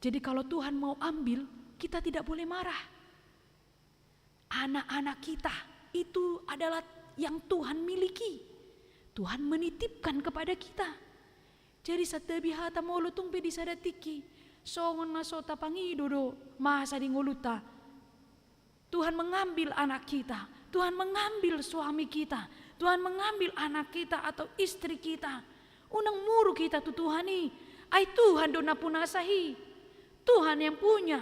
Jadi kalau Tuhan mau ambil, kita tidak boleh marah. Anak-anak kita itu adalah yang Tuhan miliki. Tuhan menitipkan kepada kita. Jadi santabi hata, molo tung pe di sada tingki songon na so tapangido do masa di ngolunta. Tuhan mengambil anak kita, Tuhan mengambil suami kita, Tuhan mengambil anak kita atau istri kita. Unang muruk hita tu Tuhan i. Ai Tuhan do na punasa i. Tuhan yang punya.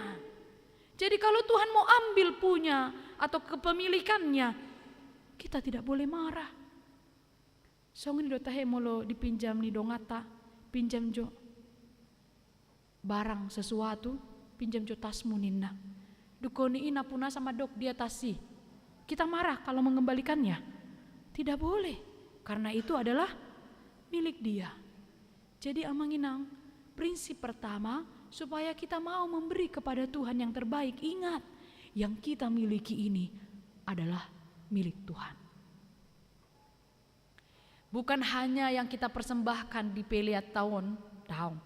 Jadi kalau Tuhan mau ambil punya atau kepemilikannya, kita tidak boleh marah. Songon i do tahe molo dipinjam ni donganta, pinjam jo barang sesuatu, pinjam jo tasmu ninna. Dungkon i nampuna sa mandok dia tas i. Kita marah kalau mengembalikannya? Tidak boleh, karena itu adalah milik dia. Jadi amang inang, prinsip pertama supaya kita mau memberi kepada Tuhan yang terbaik, ingat, yang kita miliki ini adalah milik Tuhan. Bukan hanya yang kita persembahkan di pelean taon, daong.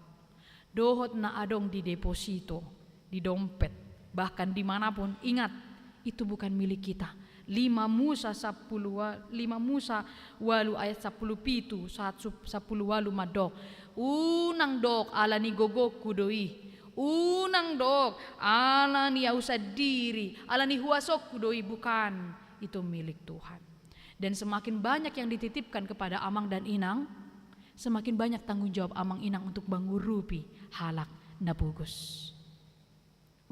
Dohot na adong di deposito, di dompet, bahkan dimanapun, ingat, itu bukan milik kita. Lima Musa sampulu wa-, lima Musa ualu ayat sampulu pitu sahat sup-, sampulu ualu mandok, unang dok ala ni gogongku do i, unang dok ala ni au sandiri, ala ni huasongku do i, bukan. Itu milik Tuhan. Dan semakin banyak yang dititipkan kepada amang dan inang, semakin banyak tanggung jawab amang inang untuk mangurupi halak na pogos.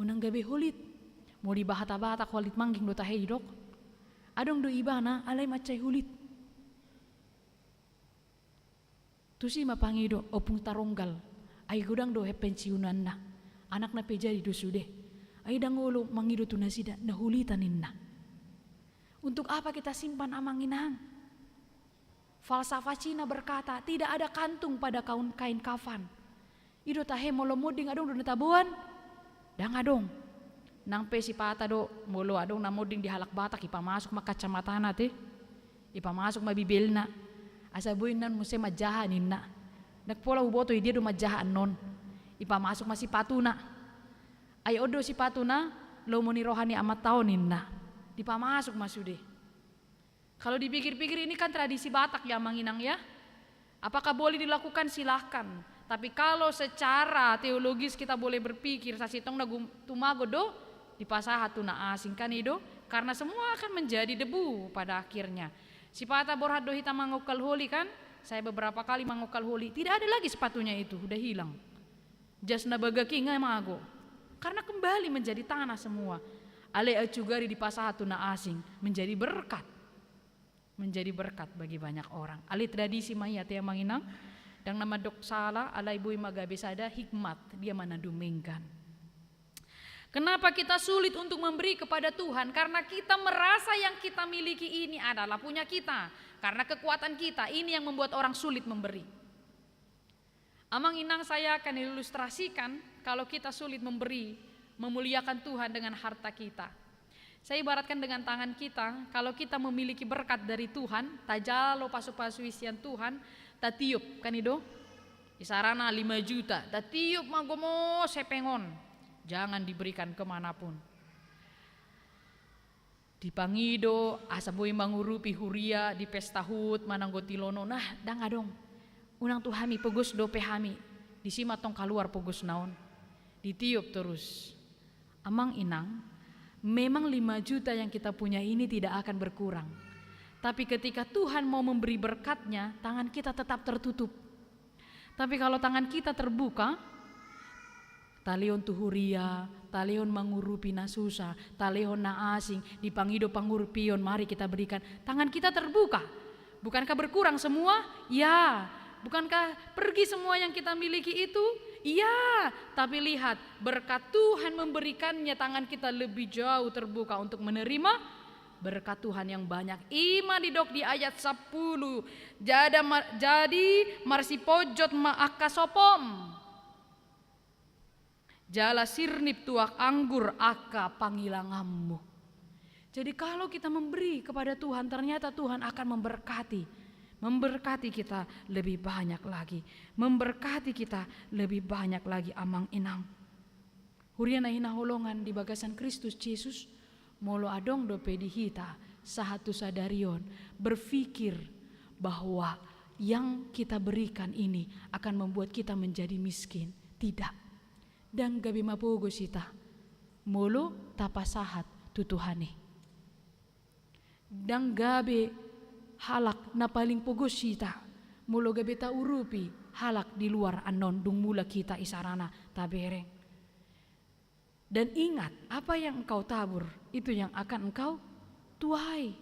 Unang gabe holit. Molo di Batak-Batak holit mangging do tahe didok. Adong do ibana alai mansai holit. Tusi ma pangido Ompung Taronggal, ai godang do pensiunanna. Anakna pe jadi do sude. Ai ndang olo mangido tu nasida na hulitan ninna. Untuk apa kita simpan amang inang? Falsafah Cina berkata, tidak ada kantung pada kaun-, kain kafan. I do tahe molo monding adong do na taboan? Ndang adong. Nang pe sipata do, molo adong na monding di halak Batak, ipamasuk ma kacamatana te. Ipamasuk ma bibelna. Asa boi annon muse manjaha ninna. Ndang pola huboto i dia do manjaha annon. Ipamasuk ma sipatuna. Ai on do sipatuna, lomo ni roha ni amanta on ninna. Dipamasuk ma sude. Kalau dipikir-pikir, ini kan tradisi Batak ya, amang inang ya. Apakah boleh dilakukan? Silahkan. Tapi kalau secara teologis kita boleh berpikir, sasintongna gum-, tumagon do dipasahat tu na asing, kan i do? Karena semua akan menjadi debu pada akhirnya. Sipata borhat do hita mangongkal holi kan? Saya beberapa kali mangongkal holi, tidak ada lagi sepatunya itu, udah hilang. Jas na bagak i nga mago. Karena kembali menjadi tanah semua. Alai acu gari dipasahat tu na asing, menjadi berkat. Menjadi berkat bagi banyak orang. Alai tradisi ma i ate amang inang, ndang na mandok sala, alai boi ma gabe sada hikmat, dia ma na dumenggan. Kenapa kita sulit untuk memberi kepada Tuhan? Karena kita merasa yang kita miliki ini adalah punya kita. Karena kekuatan kita, ini yang membuat orang sulit memberi. Amang inang, saya akan ilustrasikan kalau kita sulit memberi, memuliakan Tuhan dengan harta kita. Saya ibaratkan dengan tangan kita, kalau kita memiliki berkat dari Tuhan, tajalo pasu-pasu isian Tuhan, tatiup, kan i do? Isarana lima juta, tatiup ma gomos hepeng on, jangan diberikan kemanapun. Dipangido asa boi mangurupi huria di pesta hut manang gotilono, nah, ndang adong. Unang tu hami, pogos dope hami. Disi ma tong kaluar pogosna on. Ditiup terus. Amang inang, memang lima juta yang kita punya ini tidak akan berkurang. Tapi ketika Tuhan mau memberi berkatnya, tangan kita tetap tertutup. Tapi kalau tangan kita terbuka, talehon tu huria, talehon mangurupi na susa, talehon na asing, dipangido pangurupion, mari kita berikan. Tangan kita terbuka. Bukankah berkurang semua? Ya. Bukankah pergi semua yang kita miliki itu? Ya. Tapi lihat, berkat Tuhan memberikannya, tangan kita lebih jauh terbuka untuk menerima berkat Tuhan yang banyak. I ma didok di ayat sampulu, jada mar-, jadi marsiponjot ma angka sopom, jala sirnip tuak anggur angka pangilanganmu. Jadi kalau kita memberi kepada Tuhan, ternyata Tuhan akan memberkati. Memberkati kita lebih banyak lagi. Memberkati kita lebih banyak lagi, amang inang. Huria na hinaholongan di bagasan Kristus Jesus, molo adong dope di hita sahat tu sadari on berpikir bahwa yang kita berikan ini akan membuat kita menjadi miskin. Tidak. Ndang gabe mapogos hita molo tapasahat tu Tuhan i. Ndang gabe halak na paling pogos hita molo gabe taurupi halak di luar annon dung mulak hita isarana tabereng. Dan ingat, apa yang engkau tabur, itu yang akan engkau tuai.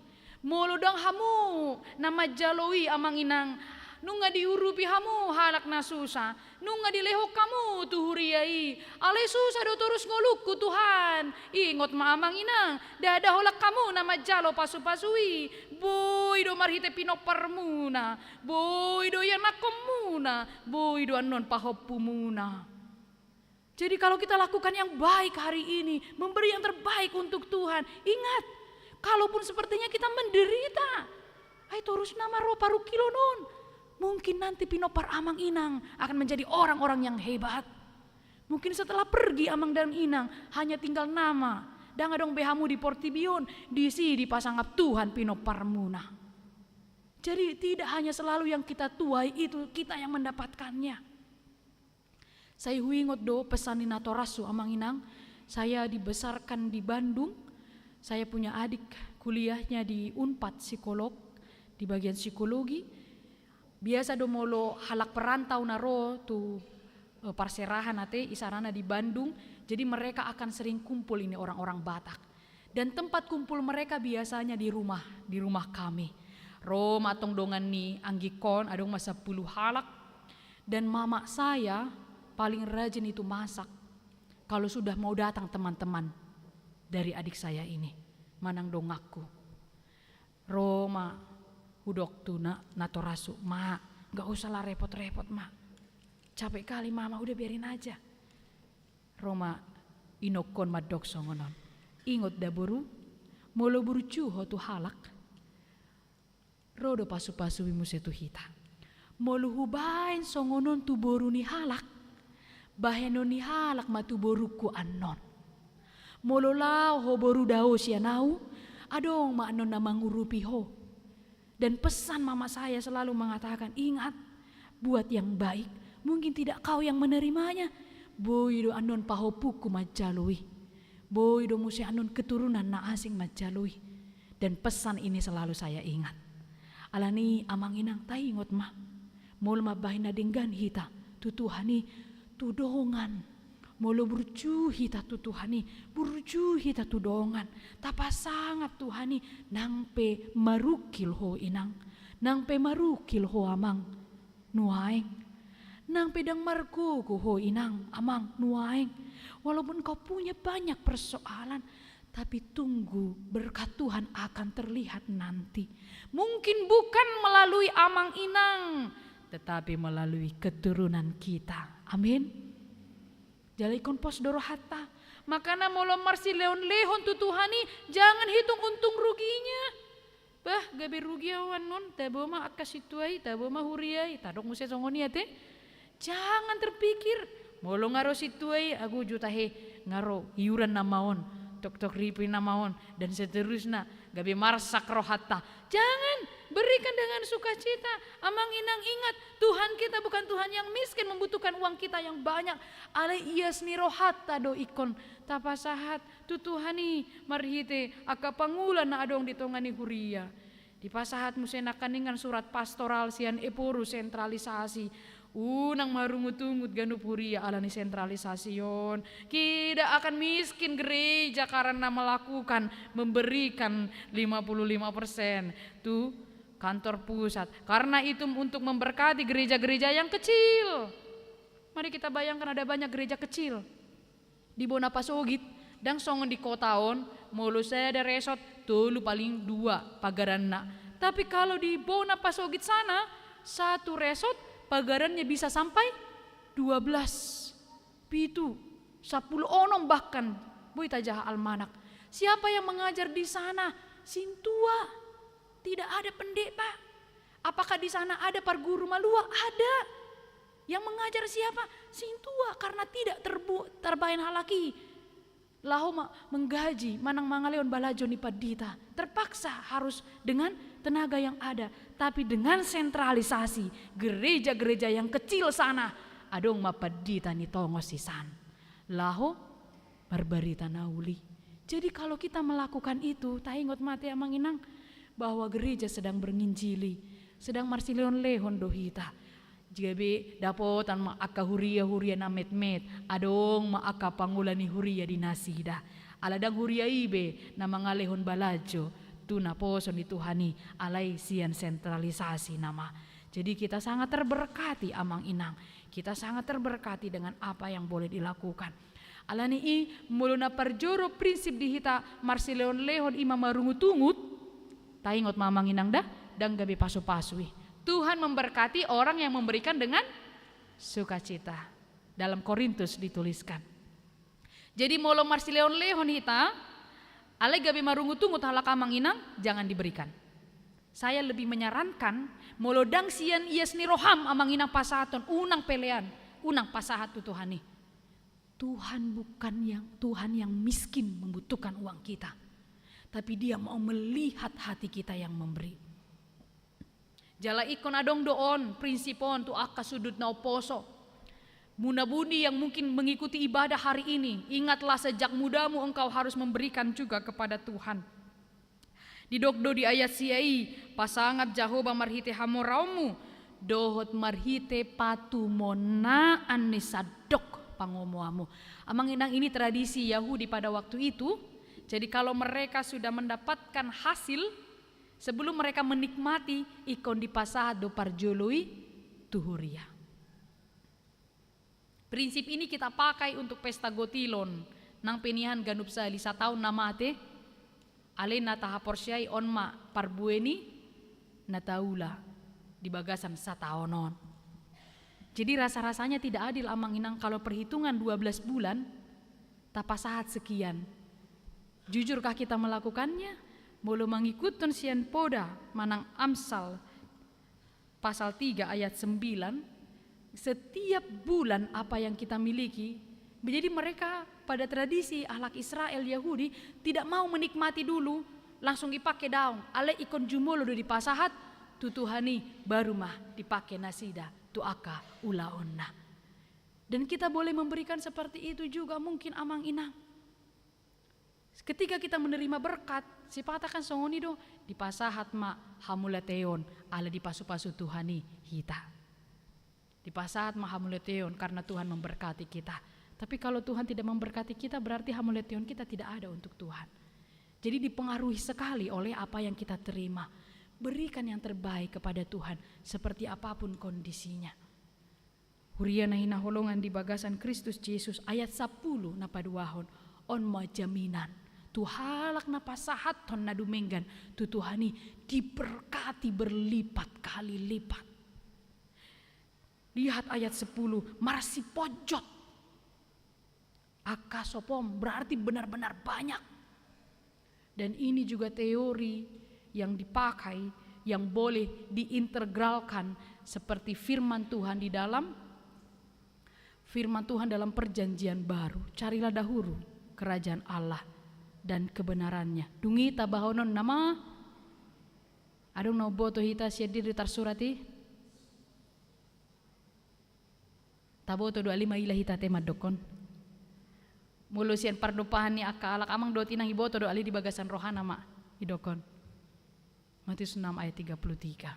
Molo ndang hamu na manjalo i, amang inang, nunga diurupi hamu halak na susa, nunga dilehon hamu tu huria i. Alai susa do torus ngolungku, Tuhan. Ingot ma, amang inang, ndada holan hamu na manjalo pasupasu i. Boi do marhite pinomparmuna, boi do ianakhonmuna, boi do annon pahompumuna. Jadi, kalau kita lakukan yang baik hari ini, memberi yang terbaik untuk Tuhan, ingat, kalaupun sepertinya kita menderita, ai torus nama ro parungkilon on. Mungkin nanti pinompar amang inang akan menjadi orang-orang yang hebat. Mungkin setelah pergi amang dan inang, hanya tinggal nama. Ndang adong be hamu di portibi on, disi dipasangap Tuhan pinomparmuna. Jadi, tidak hanya selalu yang kita tuai itu kita yang mendapatkannya. Sai huingot do pesan ni natorashu, amang inang. Saya dibesarkan di Bandung. Saya punya adik kuliahnya di Unpad, psikolog, di bagian psikologi. Biasa do molo halak perantau na ro tu, eh, parserahan ate, isarana di Bandung. Jadi mereka akan sering kumpul ini orang-orang Batak. Dan tempat kumpul mereka biasanya di rumah, di rumah kami. Ro ma antong dongan ni anggingkon, adong ma sampulu halak. Dan mama saya paling rajin itu masak kalau sudah mau datang teman-teman dari adik saya ini, manang donganku. Ro ma hudok tu na, natorashu, "Ma, nggak usah lah repot-repot, Ma. Capek kali Mama, udah biarin aja." Ro ma inongkon mandok songon on. Ingot da boru, molo burju ho tu halak, ro do pasupasu i muse tu hita. Molo hubaen songon on tu boru ni halak, bahenon ni halak ma tu borungku annon. Molo laho ho boru dao sian au, adong ma annon na mangurupi ho. Dan pesan mama saya selalu mengatakan, "Ingat, buat yang baik, mungkin tidak kau yang menerimanya. Boi do annon pahompungku manjalo i. Boi do muse annon keturunan na asing manjalo i." Dan pesan ini selalu saya ingat. Alani, amang inang, taingot ma, molo mambahen na denggan hita tu Tuhan i, tu dongan. Molo burju hita tu Tuhan i, burju hita tu dongan. Tapasangap Tuhan i, nang pe marungkil ho, inang, nang pe marungkil ho, amang, nuaeng. Nang pe ndang margogo ho, inang, amang, nuaeng. Walaupun kau punya banyak persoalan, tapi tunggu, berkat Tuhan akan terlihat nanti. Mungkin bukan melalui amang inang, tetapi melalui keturunan kita. Amin. Jala ingkon pos do rohanta. Makana molo marsilehon-lehon tu Tuhan i, jangan hitung untung ruginya. Bah, gabe rugi au annon, tabo ma angka sintua i, tabo ma huria i, tadok muse songon i ate. Jangan terpikir, molo nga ro sintua i, ago jo tahe, nga ro iuran nama on, toktok ripi nama on, dan seterusna, gabe marsak rohanta. Jangan, berikan dengan sukacita. Amang inang, ingat, Tuhan kita bukan Tuhan yang miskin membutuhkan uang kita yang banyak. Alai ias ni rohanta do ingkon tapasahat tu Tuhan i marhite angka pangula na adong di tonga ni huria. Dipasahat muse nangkaningan surat pastoral sian Ephorus, sentralisasi. Unang marungut-ungut ganup huria alani sentralisasi on. Tidak akan miskin gereja karena melakukan, memberikan lima puluh lima persen tu kantor pusat. Karena itu untuk memberkati gereja-gereja yang kecil. Mari kita bayangkan, ada banyak gereja kecil di bona pasogit, ndang songon di kota on, molo sada resort, tolu paling dua pagaranna. Tapi kalau di bona pasogit sana, satu resort pagarannya bisa sampai dua belas, pitu, sampulu onom bahkan, boi tajaha almanak. Siapa yang mengajar di sana? Sintua. Tidak ada pendeta. Apakah di sana ada parguru malua? Ada. Yang mengajar siapa? Sintua, karena tidak terbu-, terbaen halak i laho ma-, menggaji, manang mangalehon balajo ni pandita. Terpaksa harus dengan tenaga yang ada. Tapi dengan sentralisasi, gereja-gereja yang kecil sana, adong ma pandita ni tongos i san. Laho marbarita na uli. Jadi kalau kita melakukan itu, taingot ma ate, amang inang, bahwa gereja sedang menginjili, sedang marsilehon-lehon do hita. Gabe dapotan ma angka huria-huria na metmet, adong ma angka pangula ni huria di nasida. Ala ndang huria i be na mangalehon balajo tu naposo ni Tuhan i, alai sian sentralisasi nama. Jadi kita sangat terberkati, Amang Inang. Kita sangat terberkati dengan apa yang boleh dilakukan. Alani i, molo na parjolo prinsip di hita marsilehon-lehon i ma marungut-ungut, taingot ma, Amang Inang, da, ndang gabe pasu-pasu i. Tuhan memberkati orang yang memberikan dengan sukacita. Dalam Korintus dituliskan. Jadi molo marsilehon-lehon hita, alai gabe marungut-ungut halak, Amang Inang, jangan diberikan. Saya lebih menyarankan, molo ndang sian ias ni roham, Amang Inang, pasahathon, unang pelean, unang pasahat tu Tuhan i. Tuhan bukan yang, Tuhan yang miskin membutuhkan uang kita, tapi Dia mau melihat hati kita yang memberi. Jala ingkon adong do on prinsip on tu angka sundut na umposo. Muna-muni yang mungkin mengikuti ibadah hari ini, ingatlah, sejak mudamu engkau harus memberikan juga kepada Tuhan. Didok do di ayat sia i, pasangap Jahowa marhite hamoraonmu dohot marhite patumonaan ni sandok pangomoanmu. Amang Inang, ini tradisi Yahudi pada waktu itu. Jadi kalau mereka sudah mendapatkan hasil, sebelum mereka menikmati, ingkon dipasahat do parjolo i tu huria. Prinsip ini kita pakai untuk pesta gotilon, nang pe nian ganup sahali sataon na mate. Alai na tahaporseai on ma parbue ni na taula di bagasan sataon on. Jadi rasa-rasanya tidak adil, Amang Inang, kalau perhitungan dua belas bulan tapasahat sekian. Jujurkah kita melakukannya? Molo mangikuthon sian Poda manang Amsal pasal tiga ayat sembilan, setiap bulan apa yang kita miliki, jadi mereka pada tradisi halak Israel, Yahudi, tidak mau menikmati dulu, langsung dipake daong, alai ingkon jumolo do dipasahat tu Tuhan i, baru ma dipake nasida tu angka ulaonna. Dan kita boleh memberikan seperti itu juga mungkin, Amang Inang. Ketika kita menerima berkat, sipata kan songon i do, dipasahat ma hamauliateon, ala dipasu-pasu Tuhan i hita. Dipasahat ma hamauliateon karena Tuhan memberkati kita. Tapi kalau Tuhan tidak memberkati kita, berarti hamauliateon kita tidak ada untuk Tuhan. Jadi dipengaruhi sekali oleh apa yang kita terima. Berikan yang terbaik kepada Tuhan, seperti apapun kondisinya. Huria na hinaholongan di bagasan Kristus Jesus, ayat sampulu na paduahon, on ma jaminan tu halak na pasahathon na dumenggan tu Tuhan i, diberkati berlipat kali lipat. Lihat ayat sepuluh, marsiponjot angka sopom, berarti benar-benar banyak. Dan ini juga teori yang dipakai, yang boleh diintegralkan seperti firman Tuhan di dalam, firman Tuhan dalam Perjanjian Baru. Carilah dahulu kerajaan Allah dan kebenarannya. Dung i tabahononna ma, adong na umboto hita sian dia di tarsurat i? Taboto do ale maila hita ate mandokkon. Molo sian pardompahan ni angka halak, Amang dohot Inang, iboto do ale di bagasan rohana ma idokkon. Matius enam ayat tiga puluh tiga.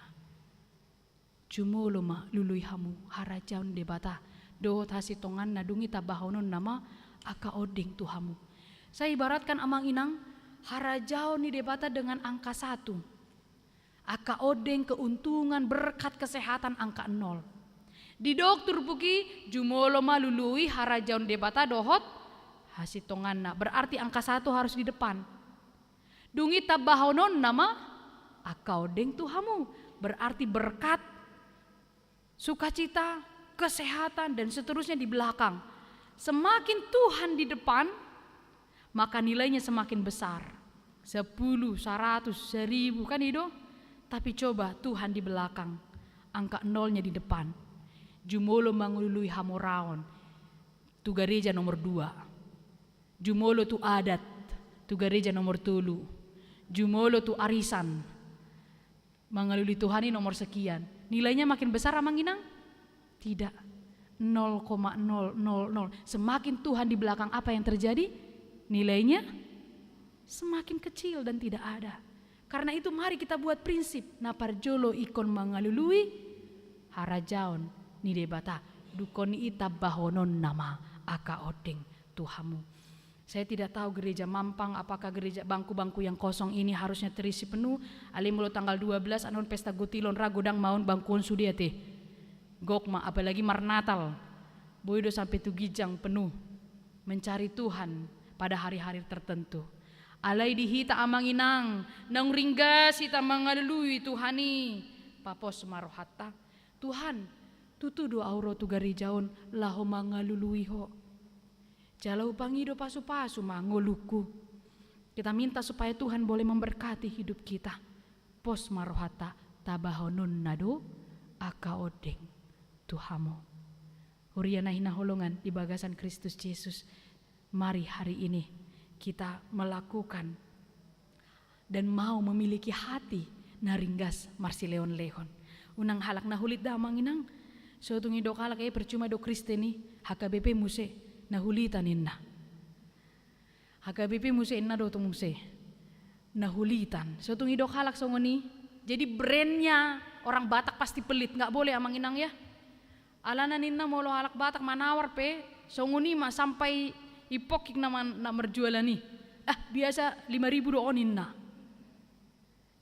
Jumolo ma lului hamu harajaon Debata dohot hasintonganna, dung i tabahononna ma angka ondeng tu hamu. Saya ibaratkan, Amang Inang, harajaon ni Debata dengan angka satu. Angka ondeng, keuntungan, berkat, kesehatan, angka nol. Didok turpuk i, jumolo ma lului harajaon Debata dohot hasintonganna. Berarti angka satu harus di depan. Dung i tabahononna ma angka ondeng tu hamu. Berarti berkat, sukacita, kesehatan, dan seterusnya di belakang. Semakin Tuhan di depan, maka nilainya semakin besar. Sepuluh, seratus, seribu, kan i do? Tapi coba Tuhan di belakang, angka nolnya di depan. Jumolo mangalului hamoraon, tu gareja nomor dua. Jumolo tu adat, tu gareja nomor tolu. Jumolo tu arisan, mangalului Tuhan i nomor sekian. Nilainya makin besar, Amang Inang? Tidak. Nol koma nol nol nol. Semakin Tuhan di belakang, apa yang terjadi? Nilainya semakin kecil dan tidak ada. Karena itu, mari kita buat prinsip, na parjolo ingkon mangalului harajaon ni Debata, dungkon i tambahononna ma angka ondeng tu hamu. Saya tidak tahu gereja Mampang, apakah gereja bangku-bangku yang kosong ini harusnya terisi penuh. Alai molo tanggal dua belas annon pesta gutilon, ra godang ma on bangku on sude ate. Gok ma, apalagi marnatal. Boi do sampe tu ginjang penuh. Mencari Tuhan pada hari-hari tertentu. Alai di hita amang inang, naung ringgas hita mangalului Tuhan i, papos ma rohanta. Tuhan, tutu do ahu ro tu gareja on laho mangalului Ho. Jala hupangido pasu-pasu ma ngolungku. Kita minta supaya Tuhan boleh memberkati hidup kita. Pos ma rohanta, tambahononna do angka ondeng tu hamu. Huria na hinaholongan di bagasan Kristus Jesus, mari hari ini kita melakukan dan mau memiliki hati na ringgas marsilehon-lehon. Unang halak na hulit da amang inang. So tung didok halak, eh, percuma do Kristen i, H K B P muse, na hulitan inna. H K B P muse inna do tu muse. Na hulitan. So tung didok halak songon i. Jadi brandnya orang Batak pasti pelit, nggak boleh amang inang ya. Alana ninna molo halak Batak manawar pe, songon i ma sampai ipokik na man-, na marjualan i. Ah, biasa lima ribu do on inna.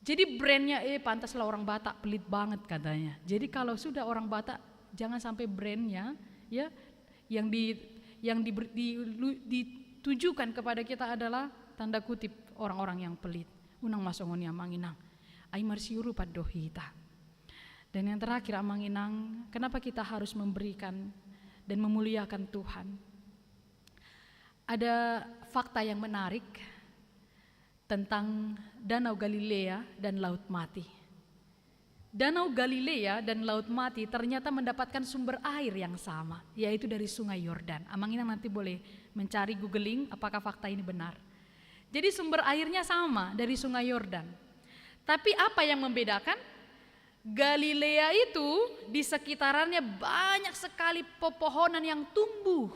Jadi brandnya, eh, pantaslah orang Batak pelit banget katanya. Jadi kalau sudah orang Batak, jangan sampai brandnya, ya, yang di, yang di, di, lu-, ditujukan kepada kita adalah tanda kutip orang-orang yang pelit. Unang ma songon i amang inang. Ai marsiurupan do hita. Dan yang terakhir amang inang, kenapa kita harus memberikan dan memuliakan Tuhan? Ada fakta yang menarik tentang Danau Galilea dan Laut Mati. Danau Galilea dan Laut Mati ternyata mendapatkan sumber air yang sama, yaitu dari Sungai Yordan. Amang inang nanti boleh mencari, googling, apakah fakta ini benar. Jadi sumber airnya sama dari Sungai Yordan. Tapi apa yang membedakan? Galilea itu di sekitarannya banyak sekali pepohonan yang tumbuh.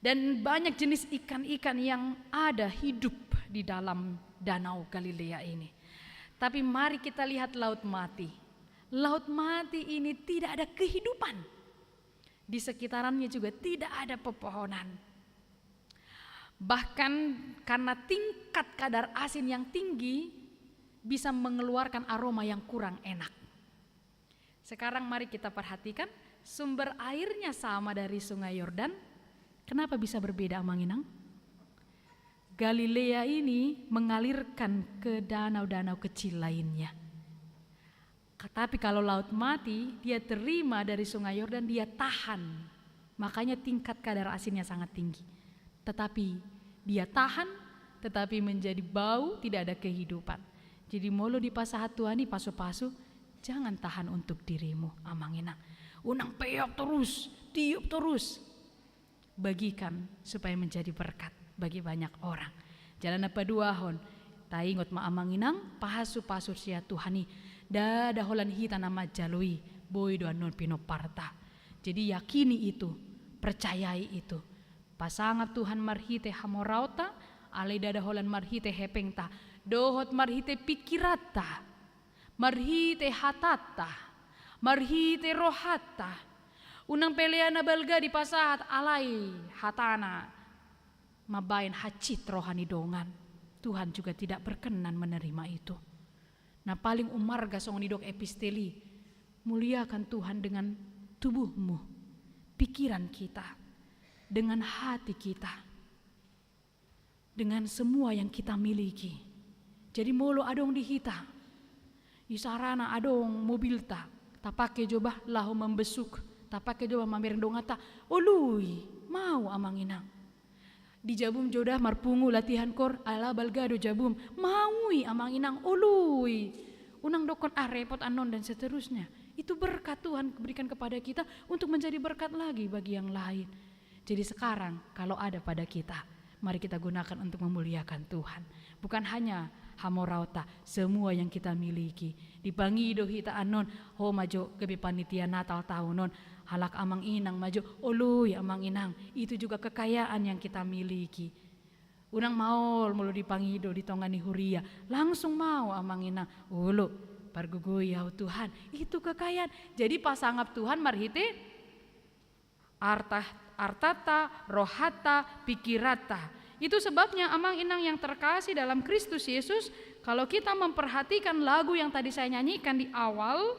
Dan banyak jenis ikan-ikan yang ada hidup di dalam Danau Galilea ini. Tapi mari kita lihat Laut Mati. Laut Mati ini tidak ada kehidupan. Di sekitarannya juga tidak ada pepohonan. Bahkan karena tingkat kadar asin yang tinggi, bisa mengeluarkan aroma yang kurang enak. Sekarang mari kita perhatikan, sumber airnya sama dari Sungai Yordan. Kenapa bisa berbeda, Amang Inang? Galilea ini mengalirkan ke danau-danau kecil lainnya. Tapi kalau Laut Mati, dia terima dari Sungai Yordan, dia tahan. Makanya tingkat kadar asinnya sangat tinggi. Tetapi dia tahan, tetapi menjadi bau, tidak ada kehidupan. Jadi molo dipasahat Tuhan i pasu-pasu, jangan tahan untuk dirimu, Amang Inang. Unang peop terus, tiup terus. Bagikan supaya menjadi berkat bagi banyak orang. Jala na paduahon, taingot ma, Amang Inang, pasu-pasu sian Tuhan i, ndada holan hita na manjalo i, boi do annon pinomparta. Jadi yakini itu, percayai itu. Pasangap Tuhan marhite hamoraonta, alai ndada holan marhite hepengta, dohot marhite pingkiranta, marhite hatanta, marhite rohanta. Unang pe lea na balga dipasahat, alai hatana mambaen hansit roha ni dongan. Tuhan juga tidak berkenan menerima itu. Na paling umarga songon didok epistel i, muliakan Tuhan dengan tubuhmu, pikiran kita, dengan hati kita, dengan semua yang kita miliki. Jadi molo adong di hita, isarana adong mobilta, tapake jo bah laho mambesuk, tapake jo bah mamereng donganta, olo i, mau, Amang Inang. Di jabum jo da marpungu latihan kor, ala balga do jabum. Mau i, Amang Inang, olo i. Unang dokkon, ah, repot annon, dan seterusnya. Itu berkat Tuhan berikan kepada kita untuk menjadi berkat lagi bagi yang lain. Jadi sekarang kalau ada pada kita, mari kita gunakan untuk memuliakan Tuhan. Bukan hanya hamoraonta, semua yang kita miliki. Dipangido hita annon, ho ma jo gabe panitia Natal taon on. Halak Amang Inang ma jo, olo i, Amang Inang. Itu juga kekayaan yang kita miliki. Unang maol molo dipangido di tonga ni huria. Langsung mau, Amang Inang. Olo. Pargogoi ahu Tuhan, itu kekayaan. Jadi pasangap Tuhan marhite arta, artanta, rohanta, pikiranta. Itu sebabnya amang inang yang terkasih dalam Kristus Yesus, kalau kita memperhatikan lagu yang tadi saya nyanyikan di awal,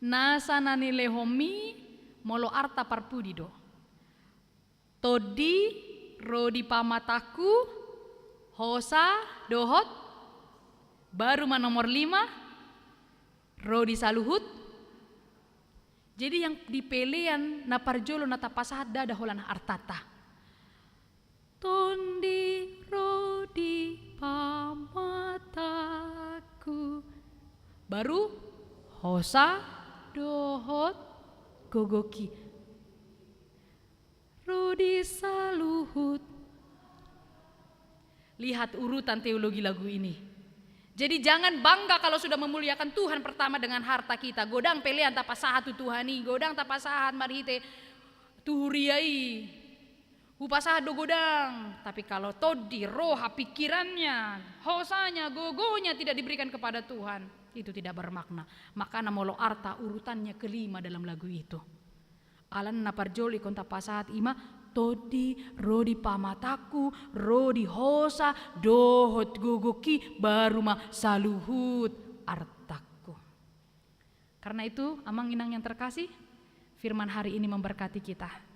nasa na nilehonmi molo arta parpudi do. Tondi ro di pamatangku, hosa dohot, baru ma nomor lima, ro di saluhut. Jadi yang di pelean na parjolo na tapasahat ndada holan artanta. Tondi ro di pamatangku. Baru hosa dohot gogoki. Ro di saluhut. Lihat urutan teologi lagu ini. Jadi jangan bangga kalau sudah memuliakan Tuhan pertama dengan harta kita. Godang pelean tapasahat tu Tuhan i, godang tapasahat marhite tu huria i. Hupasahat do godang. Tapi kalau tondi, roha, pikirannya, hosanya, gogonya tidak diberikan kepada Tuhan, itu tidak bermakna. Makana molo arta urutannya kelima dalam lagu itu. Alana na parjolo ingkon tapasahat ima, tondi ro di pamatangku, ro di hosa dohot gogoki, baru ma saluhut artangku. Karena itu, amang inang yang terkasih, firman hari ini memberkati kita.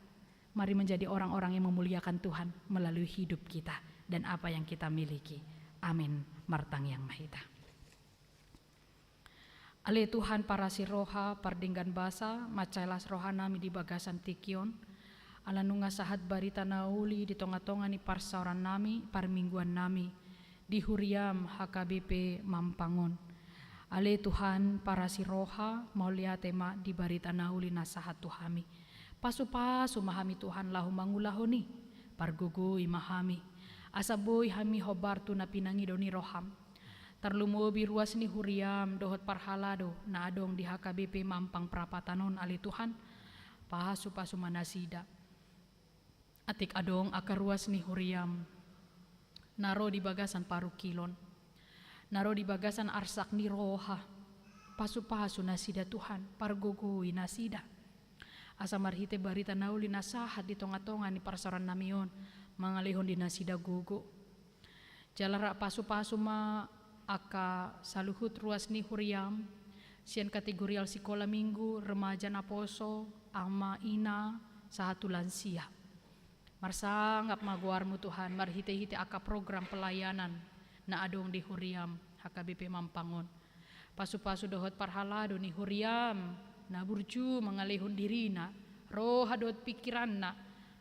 Mari menjadi orang-orang yang memuliakan Tuhan melalui hidup kita dan apa yang kita miliki. Amin. Martangiang ma hita. Ale Tuhan parasi roha, pardenggan basa, mansai las rohanami di bagasan tingki on. Ala nunga sahat barita na uli di tonga-tonga ni parsaorannami, parmingguannami di huriam H K B P Mampang on. Ale Tuhan parasi roha, mauliate ma di barita na uli na sahat tu hami. Pasu-pasu ma hami Tuhan laho mangulahon i, pargogoi ma hami. Asa boi hami hombar tu na pinangido ni roham. Tarlumobi ruas ni huriam dohot parhalado na adong di H K B P Mampang Prapatan on ale Tuhan. Pasu-pasu ma nasida. Atik adong angka ruas ni huriam na ro di bagasan parungkilon, na ro di bagasan arsak ni roha. Pasu-pasu nasida Tuhan, pargogoi nasida. Asa marhite barita na uli na sahat di tonga-tonga ni parsaorannami on, mangalehon di nasida gogo. Jala rap pasu-pasu ma angka saluhut ruas ni huriam, sian kategorial sikola minggu, remaja naposo, ama, ina, sahat tu lansia. Marsangap ma goarmu Tuhan, marhite-hite angka program pelayanan na adong di huriam H K B P Mampang on. Pasu-pasu dohot parhalado ni huriam na burju mangalehon dirina, roha dohot pikiranna,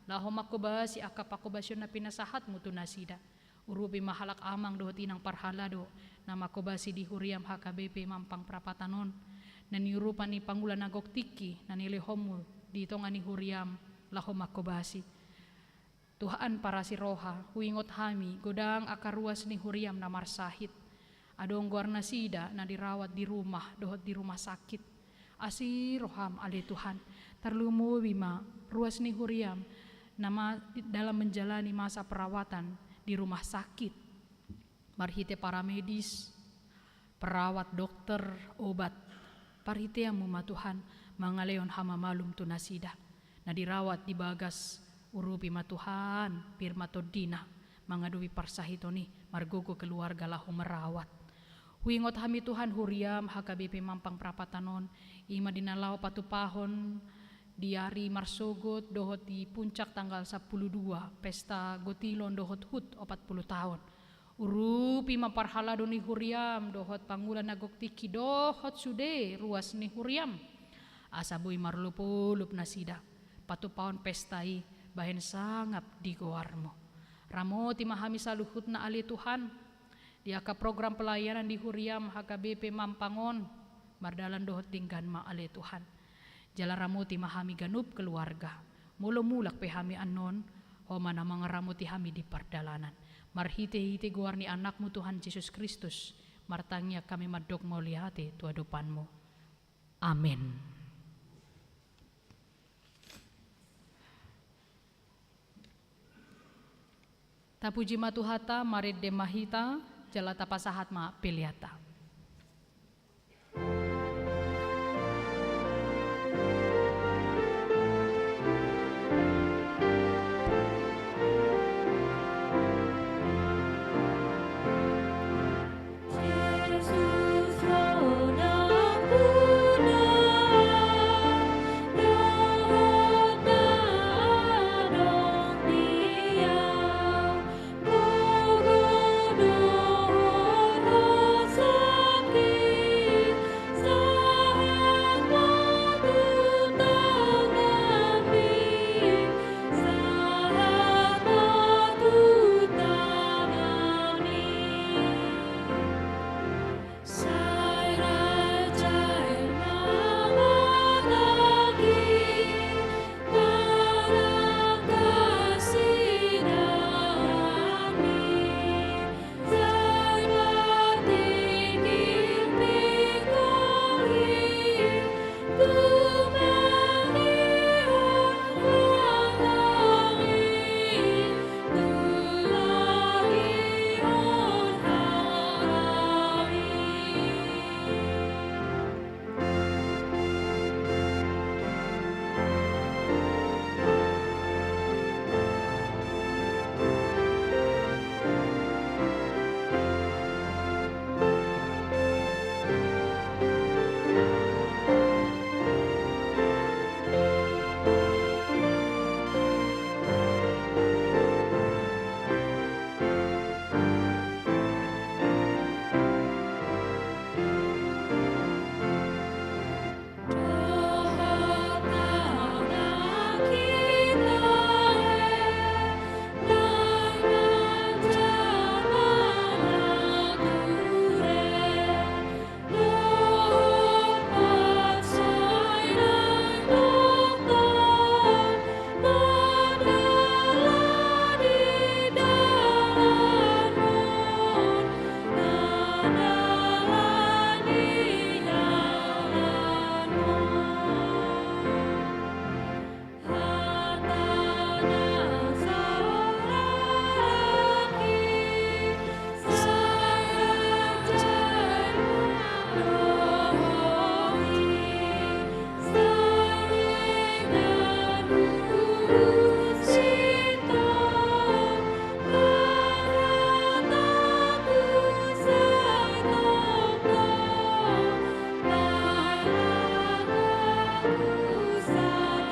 laho manghobasi angka panghobasion na pinasahatmu tu nasida. Urupi ma halak amang dohot inang parhalado na manghobasi di huriam H K B P Mampang Prapatan on, na niurupan ni pangula na gok tingki na nilehonmu di tonga ni huriam laho manghobasi. Tuhan parasi roha, huingot hami godang angka ruas ni huriam na marsahit. Adong goar nasida na dirawat di rumah dohot di rumah sakit. Asi roham ale Tuhan, tarlumobi ma ruas ni huriam na ma-, dalam menjalani masa perawatan di rumah sakit. Marhite paramedis, perawat, dokter, obat. Parhiteanmu ma Tuhan mangalehon hamamalum tu nasida na dirawat di bagas. Urupi ma Tuhan pir ma tondina mangadopi parsahiton i, margogo keluarga laho merawat. Huingot hami Tuhan huriam H K B P Mampang Prapatan on, ima di na laho patupahon di ari marsogot dohot di puncak tanggal sampulu dua, pesta gotilon dohot hut opat pulu taon. Urupi ma parhalado ni huriam dohot pangula na gok tingki dohot sude ruas ni huriam. Asa boi marolop-olop nasida patupahon pesta i bahen sangap di goarmu. Ramoti ma hami saluhutna ale Tuhan, di angka program pelayanan di huriam H K B P Mampang on, mardalan dohot denggan ma ale Tuhan. Jala ramoti ma hami ganup keluarga. Molo mulak pe hami annon, Ho ma na mangaramoti hami di pardalanan. Marhite-hite goar ni Anakmu Tuhan Jesus Kristus, martangiang hami mandok mauliate tu adopanmu. Amen. Tapuji ma Tuhanta, marende ma hita, jala tapasahat ma peleanta.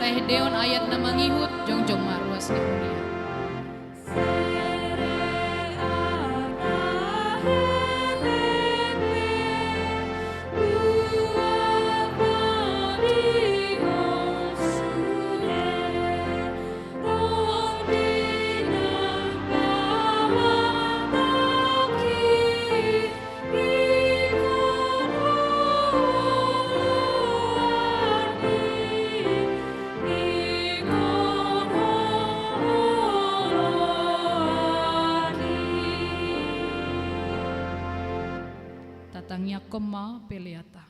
Tahendeon ayat na mangihut, jongjong ma ruas ni huria. Tatangiangkon ma peleanta.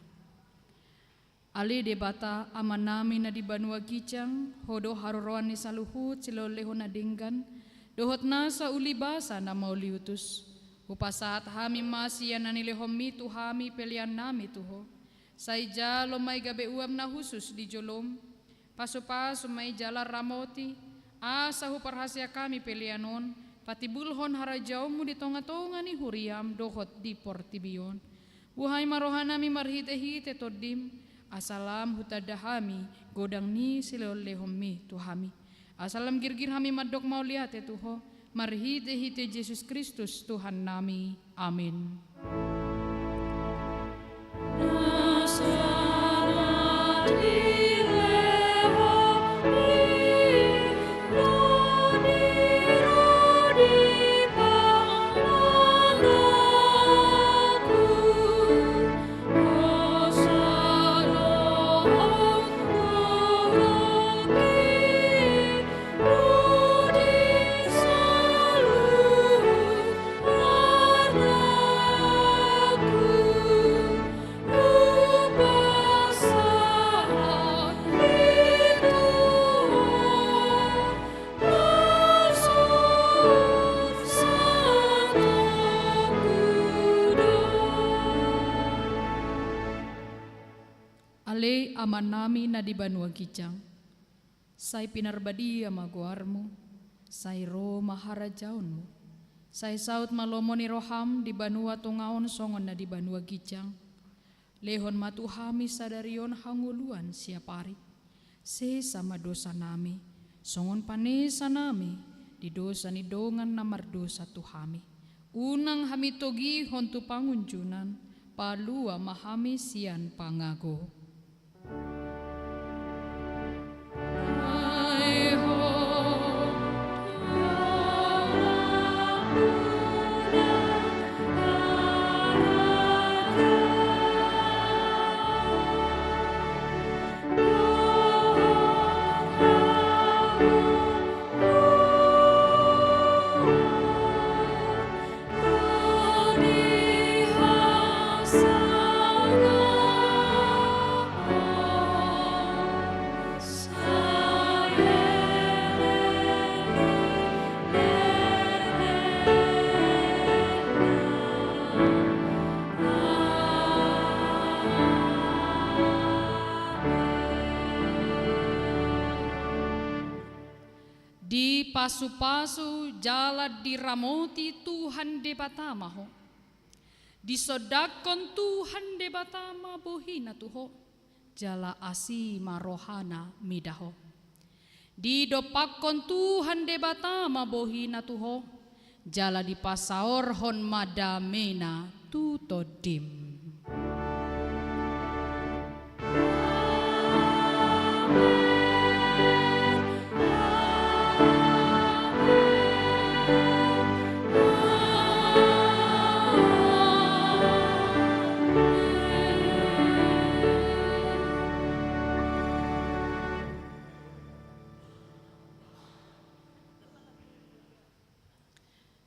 Ale Debata, Amanami na di banua ginjang, Ho do haroroan ni saluhut silehonlehon na denggan, dohot nasa uli basa na mauliutus. Hupasahat hami ma sian na nilehonMi tu hami peleannami tu Ho. Sai jalo ma i gabe uap na hushus di joloM. Pasupasu ma i jala ramoti, asa huparhaseang hami pelean on patimbulhon harajaonMu di tongatonga ni huriaM dohot di portibi on. Buhai ma rohanami marhitehite TondiM, asa lam hutanda hami godang ni silehonlehonMi tu hami. Asa lam girgir hami mandok mauliate tu Ho, marhitehite Jesus Kristus Tuhannami. Amin. Ale Amanami na di banua ginjang, sai pinarbadia ma goarMu, sai ro ma harajaonMu, sai saut ma lomo ni rohaM di banua tonga on songon na di banua ginjang. Lehon ma tu hami sadari on hangoluan siapari. Sesa ma dosanami, songon panesanami di dosa ni dongan na mardosa tu hami. Unang hami togihon tu pangunjunan, palua ma hami sian pangago. Dipasupasu jala diramoti Tuhan Debata ma ho. Disondangkon Tuhan Debata ma bohina tu ho, jala asi ma rohana mida ho. Didompakkon Tuhan Debata ma bohina tu ho, jala dipasaorhon ma damena tu tondim.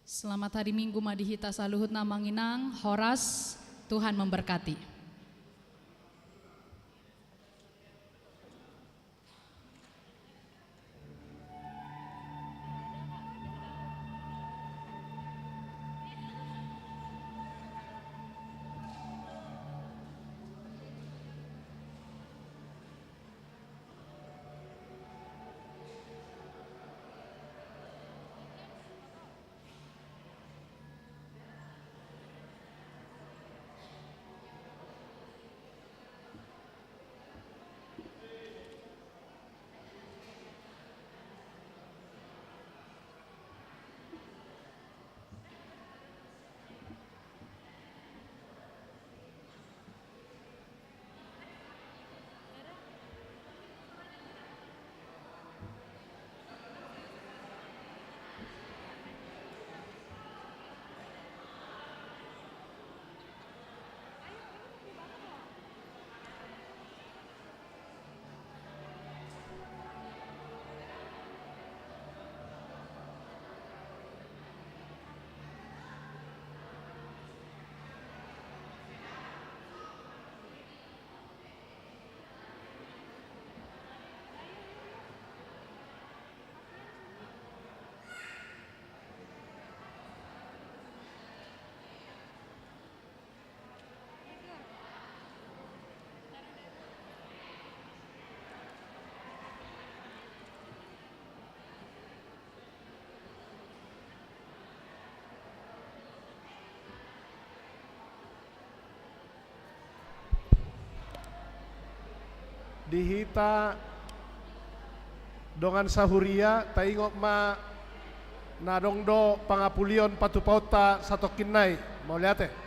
Selamat hari Minggu ma di hita saluhutna, Amang Inang. Horas, Tuhan memberkati. Di hita dongan sahuria, taingot ma na adong do pangapulion patupaonta satongkin nai. Mauliate.